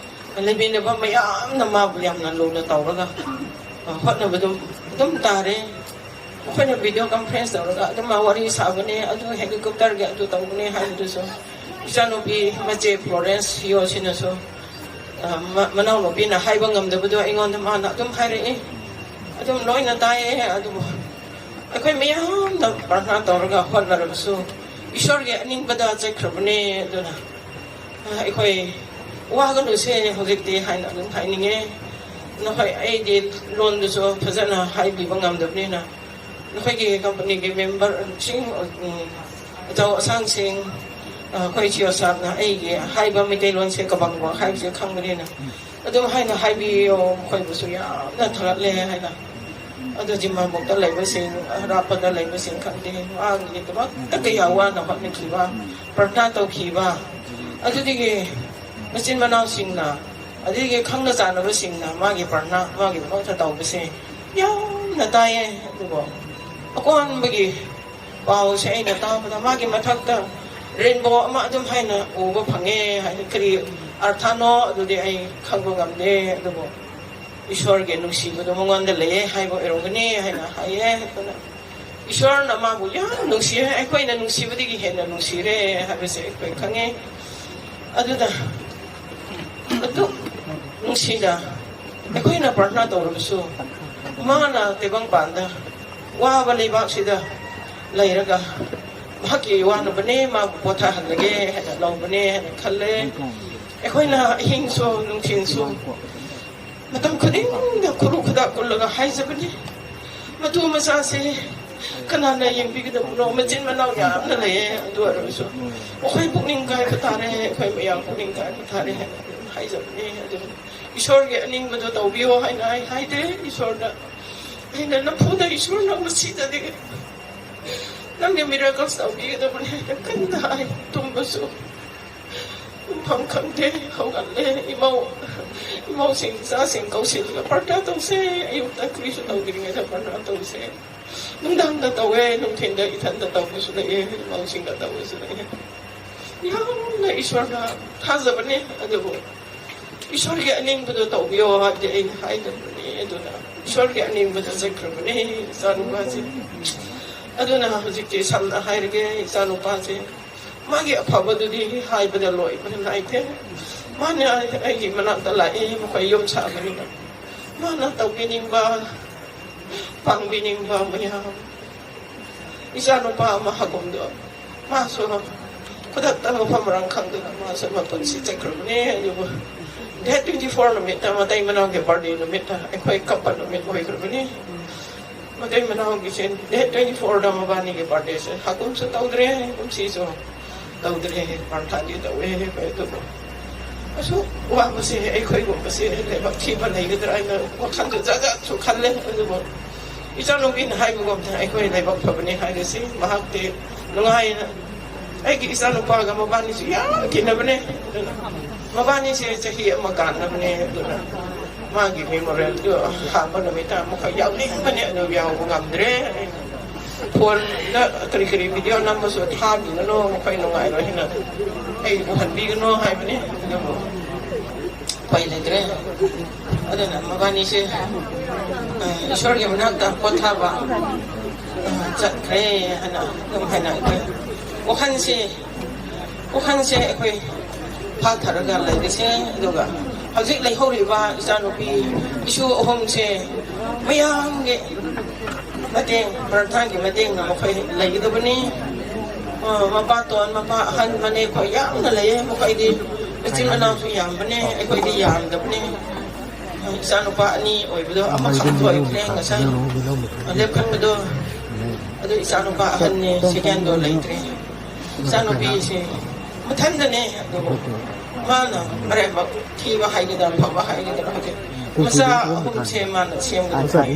ꯂꯩꯃꯤꯟꯅꯕ ꯃꯌꯥꯝꯅ ꯃꯥꯕꯨ ꯌꯥꯝꯅ ꯂꯨꯅ ꯇꯧꯔꯒ, ꯑ, ꯍꯣꯠꯅꯕꯗꯨ ꯑꯗꯨꯝ ꯇꯥꯔꯦ꯫ ꯃꯈꯣꯏꯅ video conference ꯇꯧꯔꯒ ꯑꯗꯨꯝ ꯋꯥꯔꯤ ꯁꯥꯕꯅꯦ, ꯑꯗꯨ helicopterꯒꯤ ꯑꯗꯨ ꯇꯧꯕꯅꯦ ꯍꯥꯏꯕꯗꯨꯁꯨ꯫ ꯏꯆꯥꯅꯨꯄꯤ ꯃꯆꯦ Florence ꯁꯤꯑꯣ ꯁꯤꯅꯁꯨ, ꯑ, ꯃ-, ꯃꯅꯥꯎꯅꯨꯄꯤꯅ ꯍꯥꯏꯕ ꯉꯝꯗꯕꯗꯣ ꯑꯩꯉꯣꯟꯗ ꯃꯥꯅ ꯑꯗꯨꯝ ꯍꯥꯏꯔꯛꯏ꯫ ꯑꯗꯨꯝ ꯂꯣꯏꯅ ꯇꯥꯏꯌꯦ, ꯑꯗꯨꯕꯨ ꯑꯩꯈꯣꯏ ꯃꯌꯥꯝꯅ ꯄ꯭ꯔꯊꯅꯥ ꯇꯧꯔꯒ ꯍꯣꯠꯅꯔꯕꯁꯨ ꯏꯁꯣꯔꯒꯤ ꯑꯅꯤꯡꯕꯗ ꯆꯠꯈ꯭ꯔꯕꯅꯦ꯫ ꯑꯗꯨꯅ, ꯑ, ꯑꯩꯈꯣꯏ ꯋꯥꯒꯅꯨꯁꯦ ꯍꯧꯖꯤꯛꯇꯤ ꯍꯥꯏꯅ ꯑꯗꯨꯝ ꯍꯥꯏꯅꯤꯡꯉꯦ꯫ ꯅꯈꯣꯏ, ꯑꯩꯗꯤ ꯂꯣꯟꯗꯨꯁꯨ ꯐꯖꯅ ꯍꯥꯏꯕꯤꯕ ꯉꯝꯗꯕꯅꯤꯅ, ꯅꯈꯣꯏꯒꯤ companyꯒꯤ memberꯁꯤꯡ, ꯎꯝ, ꯑꯆꯧ ꯑꯁꯥꯡꯁꯤꯡ, ꯑ, ꯑꯩꯈꯣꯏ ꯁꯤꯑꯣ ꯁꯥꯔꯅ ꯑꯩꯒꯤ ꯍꯥꯏꯕ ꯃꯩꯇꯩꯂꯣꯟꯁꯦ ꯀꯕꯛ ꯀꯕꯛ ꯍꯥꯏꯕꯁꯦ ꯈꯪꯕꯅꯤꯅ, ꯑꯗꯨꯝ ꯍꯥꯏꯅ ꯍꯥꯏꯕꯤꯌꯣ, ꯃꯈꯣꯏꯕꯨꯁꯨ ꯌꯥꯝꯅ ꯊꯥꯒꯠꯂꯦ ꯍꯥꯏꯅ꯫ ꯑꯗꯨ ꯖꯤꯝꯕꯥꯕꯣꯛꯇ ꯂꯩꯕꯁꯤꯡ, ꯑꯔꯥꯞꯄꯗ ꯂꯩꯕꯁꯤꯡ ꯈꯪꯗꯦ, ꯃꯥꯒꯤꯗꯃꯛꯇ ꯀꯌꯥ ꯋꯥꯅ ꯍꯣꯠꯅꯈꯤꯕ, ꯄ꯭ꯔꯊꯅꯥ ꯇꯧꯈꯤꯕ, ꯑꯗꯨꯗꯒꯤ ꯃꯆꯤꯟ ꯃꯅꯥꯎꯁꯤꯡꯅ, ꯑꯗꯨꯗꯒꯤ ꯈꯪꯅ ꯆꯥꯟꯅꯕꯁꯤꯡꯅ ꯃꯥꯒꯤ ꯄ꯭ꯔꯊꯅꯥ, ꯃꯥꯒꯤꯗꯃꯛꯇ ꯇꯧꯕꯁꯦ ꯌꯥꯝꯅ ꯇꯥꯏꯌꯦ꯫ ꯑꯗꯨꯕꯨ ꯑꯀꯣꯟꯕꯒꯤ ꯄꯥꯎꯁꯦ ꯑꯩꯅ ꯇꯥꯕꯗ ꯃꯥꯒꯤ ꯃꯊꯛꯇ rainbow ꯑꯃ ꯑꯗꯨꯝ ꯍꯥꯏꯅ ꯎꯕ ꯐꯪꯉꯦ ꯍꯥꯏꯅ, ꯀꯔꯤ ꯑꯔꯊꯅꯣ ꯑꯗꯨꯗꯤ ꯑꯩ ꯈꯪꯕ ꯉꯝꯗꯦ, ꯑꯗꯨꯕꯨ ꯏꯁꯣꯔꯒꯤ ꯅꯨꯡꯁꯤꯕꯗꯣ ꯃꯉꯣꯟꯗ ꯂꯩꯌꯦ ꯍꯥꯏꯕ ꯑꯣꯏꯔꯝꯒꯅꯤ ꯍꯥꯏꯅ ꯍꯥꯏꯌꯦ꯫ ꯑꯗꯨꯅ ꯏꯁꯣꯔꯅ ꯃꯥꯕꯨ ꯌꯥꯝ ꯅꯨꯡꯁꯤꯌꯦ, ꯑꯩꯈꯣꯏꯅ ꯅꯨꯡꯁꯤꯕꯗꯒꯤ ꯍꯦꯟꯅ ꯅꯨꯡꯁꯤꯔꯦ ꯍꯥꯏꯕꯁꯦ ꯑꯩꯈꯣꯏ ꯈꯪꯉꯦ꯫ ꯑꯗꯨꯗ ꯑꯗꯨꯛ ꯅꯨꯡꯁꯤꯅ ꯑꯩꯈꯣꯏꯅ ꯄ꯭ꯔꯊꯅꯥ ꯇꯧꯔꯕꯁꯨ, ꯃꯥꯅ ꯇꯥꯏꯕꯪꯄꯥꯟꯗ ꯋꯥꯕ ꯂꯩꯕꯥꯛꯁꯤꯗ ꯂꯩꯔꯒ ꯃꯍꯥꯛꯀꯤ ꯋꯥꯅꯕꯅꯦ, ꯃꯥꯕꯨ ꯄꯣꯊꯥꯍꯜꯂꯒꯦ ꯍꯥꯏꯅ ꯂꯧꯕꯅꯦ ꯍꯥꯏꯅ ꯈꯜꯂꯦ꯫ ꯑꯩꯈꯣꯏꯅ ꯑꯍꯤꯡꯁꯨ ꯅꯨꯡꯊꯤꯜꯁꯨ ꯃꯇꯝ ꯈꯨꯗꯤꯡꯗ ꯈꯨꯔꯨ ꯈꯨꯗꯥꯛ ꯀꯨꯜꯂꯒ ꯍꯥꯏꯖꯕꯅꯤ꯫ ꯃꯇꯨ ꯃꯆꯥꯁꯦ ꯀꯅꯥꯅ ꯌꯦꯡꯕꯤꯒꯗꯕꯅꯣ? ꯃꯆꯤꯟ ꯃꯅꯥꯎ ꯌꯥꯝꯅ ꯂꯩꯌꯦ, ꯑꯗꯨ ꯑꯣꯏꯔꯕꯁꯨ ꯃꯈꯣꯏ ꯄꯨꯛꯅꯤꯡ ꯀꯥꯏꯕ ꯇꯥꯔꯦ, ꯑꯩꯈꯣꯏ ꯃꯌꯥꯝ ꯄꯨꯛꯅꯤꯡ ꯀꯥꯏꯕ ꯇꯥꯔꯦ ꯍꯥꯏꯅ ꯑꯗꯨꯝ ꯍꯥꯏꯖꯕꯅꯦ꯫ ꯑꯗꯨ ꯏꯁꯣꯔꯒꯤ ꯑꯅꯤꯡꯕꯗꯣ ꯇꯧꯕꯤꯌꯣ ꯍꯥꯏꯅ ꯑꯩ ꯍꯥꯏꯗꯦ꯫ ꯏꯁꯣꯔꯗ ꯑꯩꯅ ꯅꯝꯐꯨꯗ, "ꯏꯁꯣꯔ, ꯅꯪ ꯃꯁꯤꯗꯗꯤ ꯅꯪꯒꯤ miracles ꯇꯧꯕꯤꯒꯗꯕꯅꯤ" ꯍꯥꯏꯅ ꯀꯟꯅ ꯍꯥꯏ꯫ ꯇꯨꯝꯕꯁꯨ ꯇꯨꯝꯐꯝ ꯈꯪꯗꯦ, ꯍꯧꯒꯠꯂꯦ꯫ ꯏꯃꯧ, ꯏꯃꯧꯁꯤꯡ, ꯏꯆꯥꯁꯤꯡ ꯀꯧꯁꯤꯜꯂꯒ ꯄ꯭ꯔꯊꯅꯥ ꯇꯧꯁꯦ꯫ ꯑꯌꯨꯛꯇ ꯀꯔꯤꯁꯨ ꯇꯧꯗ꯭ꯔꯤꯉꯩꯗ ꯄ꯭ꯔꯊꯅꯥ ꯇꯧꯁꯦ꯫ ꯅꯨꯡꯗꯥꯡꯗ ꯇꯧꯋꯦ, ꯅꯨꯡꯊꯤꯟꯗ ꯏꯊꯟꯗ ꯇꯧꯕꯁꯨ ꯂꯩꯌꯦ, ꯏꯃꯧꯁꯤꯡꯒ ꯇꯧꯕꯁꯨ ꯂꯩꯌꯦ꯫ ꯌꯥꯝꯅ ꯏꯁꯣꯔꯗ ꯊꯥꯖꯕꯅꯦ, ꯑꯗꯨꯕꯨ ꯏꯁꯣꯔꯒꯤ ꯑꯅꯤꯡꯕꯗꯣ ꯇꯧꯕꯤꯌꯣ ꯍꯥꯏꯕꯗꯤ ꯑꯩꯅ ꯍꯥꯏꯗꯕꯅꯦ꯫ ꯑꯗꯨꯅ ꯏꯁꯣꯔꯒꯤ ꯑꯅꯤꯡꯕꯗ ꯆꯠꯈ꯭ꯔꯕꯅꯦ ꯏꯆꯥꯅꯨꯄꯥꯁꯦ꯫ ꯑꯗꯨꯅ ꯍꯧꯖꯤꯛꯇꯤ ꯁꯝꯅ ꯍꯥꯏꯔꯒꯦ, ꯏꯆꯥꯅꯨꯄꯥꯁꯦ ꯃꯥꯒꯤ ꯑꯐꯕꯗꯨꯗꯤ ꯍꯥꯏꯕꯗ ꯂꯣꯏꯕ ꯅꯥꯏꯗꯦ꯫ ꯃꯥꯅ ꯑꯩꯒꯤ ꯃꯅꯥꯛꯇ ꯂꯥꯛꯏ, ꯃꯈꯣꯏ ꯌꯨꯝ ꯁꯥꯕꯅꯤꯅ꯫ ꯃꯥꯅ ꯇꯧꯕꯤꯅꯤꯡꯕ, ꯄꯥꯡꯕꯤꯅꯤꯡꯕ ꯃꯌꯥꯝ꯫ ꯏꯆꯥꯅꯨꯄꯥ ꯑꯃ ꯍꯥꯒꯨꯝꯗꯣ, ꯃꯥꯁꯨ ꯈꯨꯗꯛꯇ ꯃꯐꯝ ꯃꯔꯥꯡ ꯈꯪꯗꯅ ꯃꯥꯁꯨ ꯃꯄꯨꯟꯁꯤ ꯆꯠꯈ꯭ꯔꯕꯅꯦ꯫ ꯑꯗꯨꯕꯨ date twenty four ꯅꯨꯃꯤꯠꯇ ꯃꯇꯩ ꯃꯅꯥꯎꯒꯤ birthday ꯅꯨꯃꯤꯠꯇ ꯑꯩꯈꯣꯏ ꯀꯞꯄ ꯅꯨꯃꯤꯠ ꯑꯣꯏꯈ꯭ꯔꯕꯅꯤ꯫ ꯃꯇꯩ ꯃꯅꯥꯎꯒꯤꯁꯦ date twenty fourꯗ ꯃꯕꯥꯅꯤꯒꯤ birthdayꯁꯦ ꯍꯥꯀꯨꯝꯁꯨ ꯇꯧꯗ꯭ꯔꯦ, ꯀꯨꯝꯁꯤꯁꯨ ꯇꯧꯗ꯭ꯔꯦ꯫ ꯄꯥꯟꯊꯥꯗꯤ ꯇꯧꯋꯦ ꯑꯩꯈꯣꯏ꯫ ꯑꯗꯨꯕꯨ ꯑꯁꯨꯛ ꯋꯥꯕꯁꯦ ꯑꯩꯈꯣꯏꯒꯨꯝꯕꯁꯦ ꯂꯥꯏꯕꯛ ꯊꯤꯕ ꯂꯩꯒꯗ꯭ꯔꯥ ꯍꯥꯏꯅ ꯋꯥꯈꯜꯁꯨ ꯖꯥꯠ ꯖꯥꯠꯁꯨ ꯈꯜꯂꯦ꯫ ꯑꯗꯨꯕꯨ ꯏꯆꯥꯅꯨꯄꯤꯅ ꯍꯥꯏꯕꯒꯨꯝꯅ ꯑꯩꯈꯣꯏ ꯂꯥꯏꯕꯛ ꯐꯕꯅꯤ ꯍꯥꯏꯔꯁꯤ꯫ ꯃꯍꯥꯛꯇꯤ ꯅꯨꯡꯉꯥꯏꯅ ꯑꯩꯒꯤ ꯏꯆꯥꯅꯨꯄꯥꯒ ꯃꯕꯥꯅꯤꯁꯨ ꯌꯥꯝ ꯇꯤꯟꯅꯕꯅꯦ꯫ ꯑꯗꯨꯅ ꯃꯕꯥꯅꯤꯁꯦ ꯆꯍꯤ ꯑꯃ ꯀꯥꯟꯅꯕꯅꯦ꯫ ꯑꯗꯨꯅ ꯃꯥꯒꯤ memorialꯗꯨ ꯍꯥꯞꯄ ꯅꯨꯃꯤꯠꯇ ꯑꯃꯨꯛꯈꯛ ꯌꯥꯎꯅꯤꯡꯕꯅꯦ, ꯑꯗꯨ ꯌꯥꯎꯕ ꯉꯝꯗ꯭ꯔꯦ꯫ Phoneꯗ ꯀꯔꯤ ꯀꯔꯤ video ꯅꯝꯕꯁꯨ ꯊꯥꯕꯤꯒꯅꯨ, ꯃꯈꯣꯏ ꯅꯨꯡꯉꯥꯏꯔꯣꯏ ꯍꯥꯏꯅ ꯑꯩ ꯎꯍꯟꯕꯤꯒꯅꯨ ꯍꯥꯏꯕꯅꯦ꯫ ꯑꯗꯨꯕꯨ ꯎꯄꯥꯏ ꯂꯩꯇ꯭ꯔꯦ꯫ ꯑꯗꯨꯅ ꯃꯕꯥꯅꯤꯁꯦ, ꯑ, ꯏꯁꯣꯔꯒꯤ ꯃꯅꯥꯛꯇ ꯄꯣꯊꯥꯕ, ꯑ, ꯆꯠꯈ꯭ꯔꯦ ꯍꯥꯏꯅ ꯑꯗꯨꯝ ꯍꯥꯏꯅ ꯑꯩꯈꯣꯏ ꯋꯥꯈꯜꯁꯦ, ꯋꯥꯈꯜꯁꯦ ꯑꯩꯈꯣꯏ ꯐꯥꯊꯔꯒ ꯂꯩꯕꯁꯦ꯫ ꯑꯗꯨꯒ ꯍꯧꯖꯤꯛ ꯂꯩꯍꯧꯔꯤꯕ ꯏꯆꯥꯅꯨꯄꯤ, ꯏꯁꯨ ꯑꯍꯨꯝꯁꯦ ꯃꯌꯥꯝꯒꯤ ꯃꯇꯦꯡ, ꯄ꯭ꯔꯊꯥꯒꯤ ꯃꯇꯦꯡꯅ ꯃꯈꯣꯏ ꯂꯩꯒꯗꯕꯅꯤ꯫ ꯑ, ꯃꯄꯥꯇꯣꯟ, ꯃꯄꯥ ꯑꯍꯟ, ꯃꯅꯦ ꯈꯣꯏ ꯌꯥꯝꯅ ꯂꯩꯌꯦ꯫ ꯃꯈꯣꯏꯗꯤ ꯃꯆꯤꯟ ꯃꯅꯥꯎꯁꯨ ꯌꯥꯝꯕꯅꯦ, ꯑꯩꯈꯣꯏꯗꯤ ꯌꯥꯝꯗꯕꯅꯦ꯫ ꯏꯆꯥꯅꯨꯄꯥ ꯑꯅꯤ ꯑꯣꯏꯕꯗꯣ ꯑꯃꯈꯛ ꯑꯣꯏꯈ꯭ꯔꯦ ꯉꯁꯥꯏ ꯂꯦꯞꯈꯟꯕꯗꯣ꯫ ꯑꯗꯨ ꯏꯆꯥꯅꯨꯄꯥ ꯑꯍꯟꯅꯦ, secondꯗꯣ ꯂꯩꯇ꯭ꯔꯦ꯫ ꯏꯆꯥꯅꯨꯄꯤꯁꯦ ꯃꯊꯟꯗꯅꯦ, ꯑꯗꯨꯕꯨ ꯃꯥꯅ ꯃꯔꯥꯏꯕꯛ ꯊꯤꯕ ꯍꯥꯏꯒꯗ꯭ꯔꯥ, ꯐꯕ ꯍꯥꯏꯒꯗ꯭ꯔꯥ ꯈꯪꯗꯦ꯫ ꯃꯆꯥ ꯑꯍꯨꯝꯁꯦ ꯃꯥꯅ ꯁꯦꯝꯒꯗꯕ꯫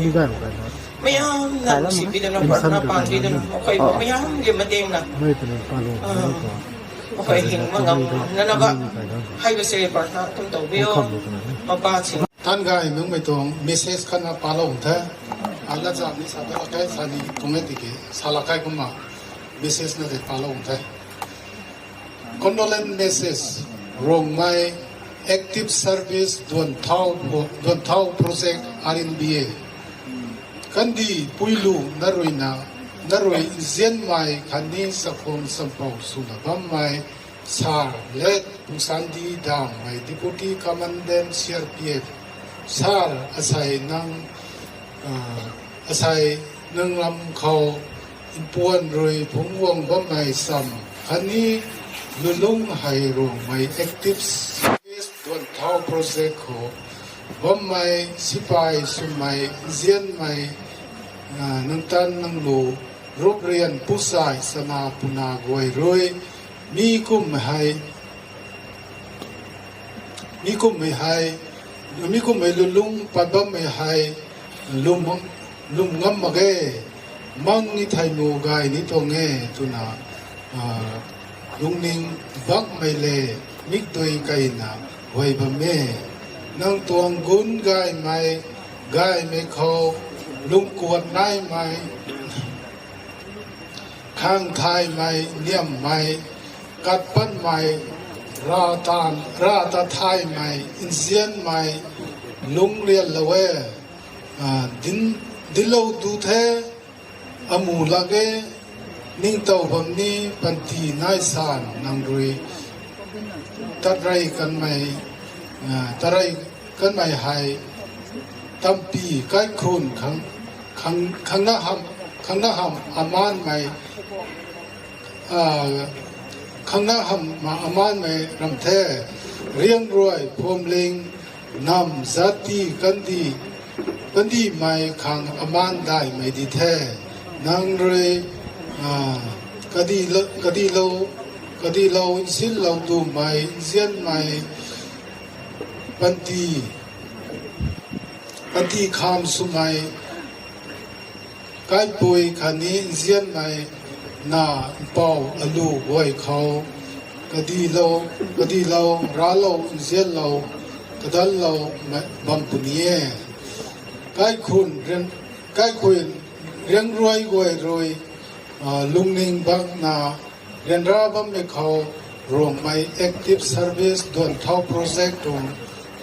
ꯃꯌꯥꯝꯅ ꯅꯨꯡꯁꯤꯕꯤꯗꯨꯅ, ꯄ꯭ꯔꯊꯅꯥ ꯄꯥꯡꯕꯤꯗꯨꯅ, ꯃꯈꯣꯏꯕꯨ ꯃꯌꯥꯝꯒꯤ ꯃꯇꯦꯡꯅ, ꯑ, ꯃꯈꯣꯏ ꯍꯤꯡꯕ ꯉꯝꯅꯅꯕ ꯍꯥꯏꯕꯁꯦ ꯄ꯭ꯔꯊꯅꯥ ꯑꯗꯨꯝ ꯇꯧꯕꯤꯌꯣ, ꯃꯄꯥꯁꯤꯡ꯫ Tan gay nungmei tuang message khatna palou the. Ala zam ni sa ta kai sa ni tung e tiki sa la kai kumna message na de palou the. Condolence message, Rongmei Active Service Duanthau, Duanthau Project R N B A. Kandih puilu naruina, narui nzianmei khatni sakhwang sampou swna bammei Sir Late Pungsandi Dangmei Deputy Commandant C R P F. Sir, asei nang, ah, asei nang lam khou mpuan rui phungc guang bammei sam khatni lulung hei Rongmei Active Service Duanthau Project khou bammei sipai swmei nzianmei, ah, nang tan nang lu, rup rian pusai sana puna guay rui mi kum hei, mi kum hei, mi kum hei lulung pat bammei hei lum, lum ngam mak ge, mang ni thei mu gay ni tuang e twna, ah, lungning bakmei le mikdui kaina huay bam e. Nang tuang gun gaymei, gaymei khou lungkuat naimei, khang thaymei, niammei, kat patmei, ra tan, ra ta thaymei, nzianmei, lungrianlou e, ah, din, dinlou du the, amu lak e, ningtow bam ni panty nai san nang rui, tatrey kanmei, ah, tatrey kanmei hei, tampi kaikhun khang, khang, khangna ham, khangna ham amanmei, ah, khangna ham ma amanmei ram the, riangruai, phwamling, nam, zati, kandih, kandihmei khang aman daihmei di the. Nang rui, ah, kadi lo, kadi lo, kadi lo, nsinlou tumei, nzianmei, panty, panty kham swmei, kaipui khatni nzianmei na mpau alu guay khou, kadi lo, kadi lo, ralou, nzianlou, kadanlou bam puni e. Kaikhun riang, kaikhun riangruai guay rui, ah, lungning bakna ryanra bammei khou, Ruangmei active service duan thau project tuang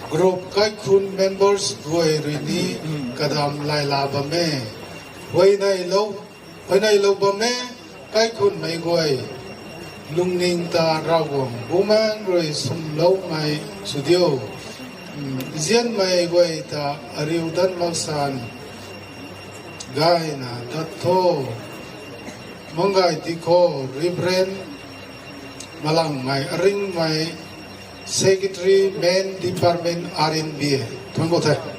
group kaikhun members guay rui ni kadam layla bam e. Huayneylou, huayneylou bam e, kaikhunmei guay. Lungning ta Ravguangc Bumaengh rui swmloumei sw diu. Nzianmei guay ta ariu dat mak san gayna dat tho. Manggay Dikho, Reverend Malangmei Aringmei, Secretary, Main Department, R N B A. Thuanc ku the.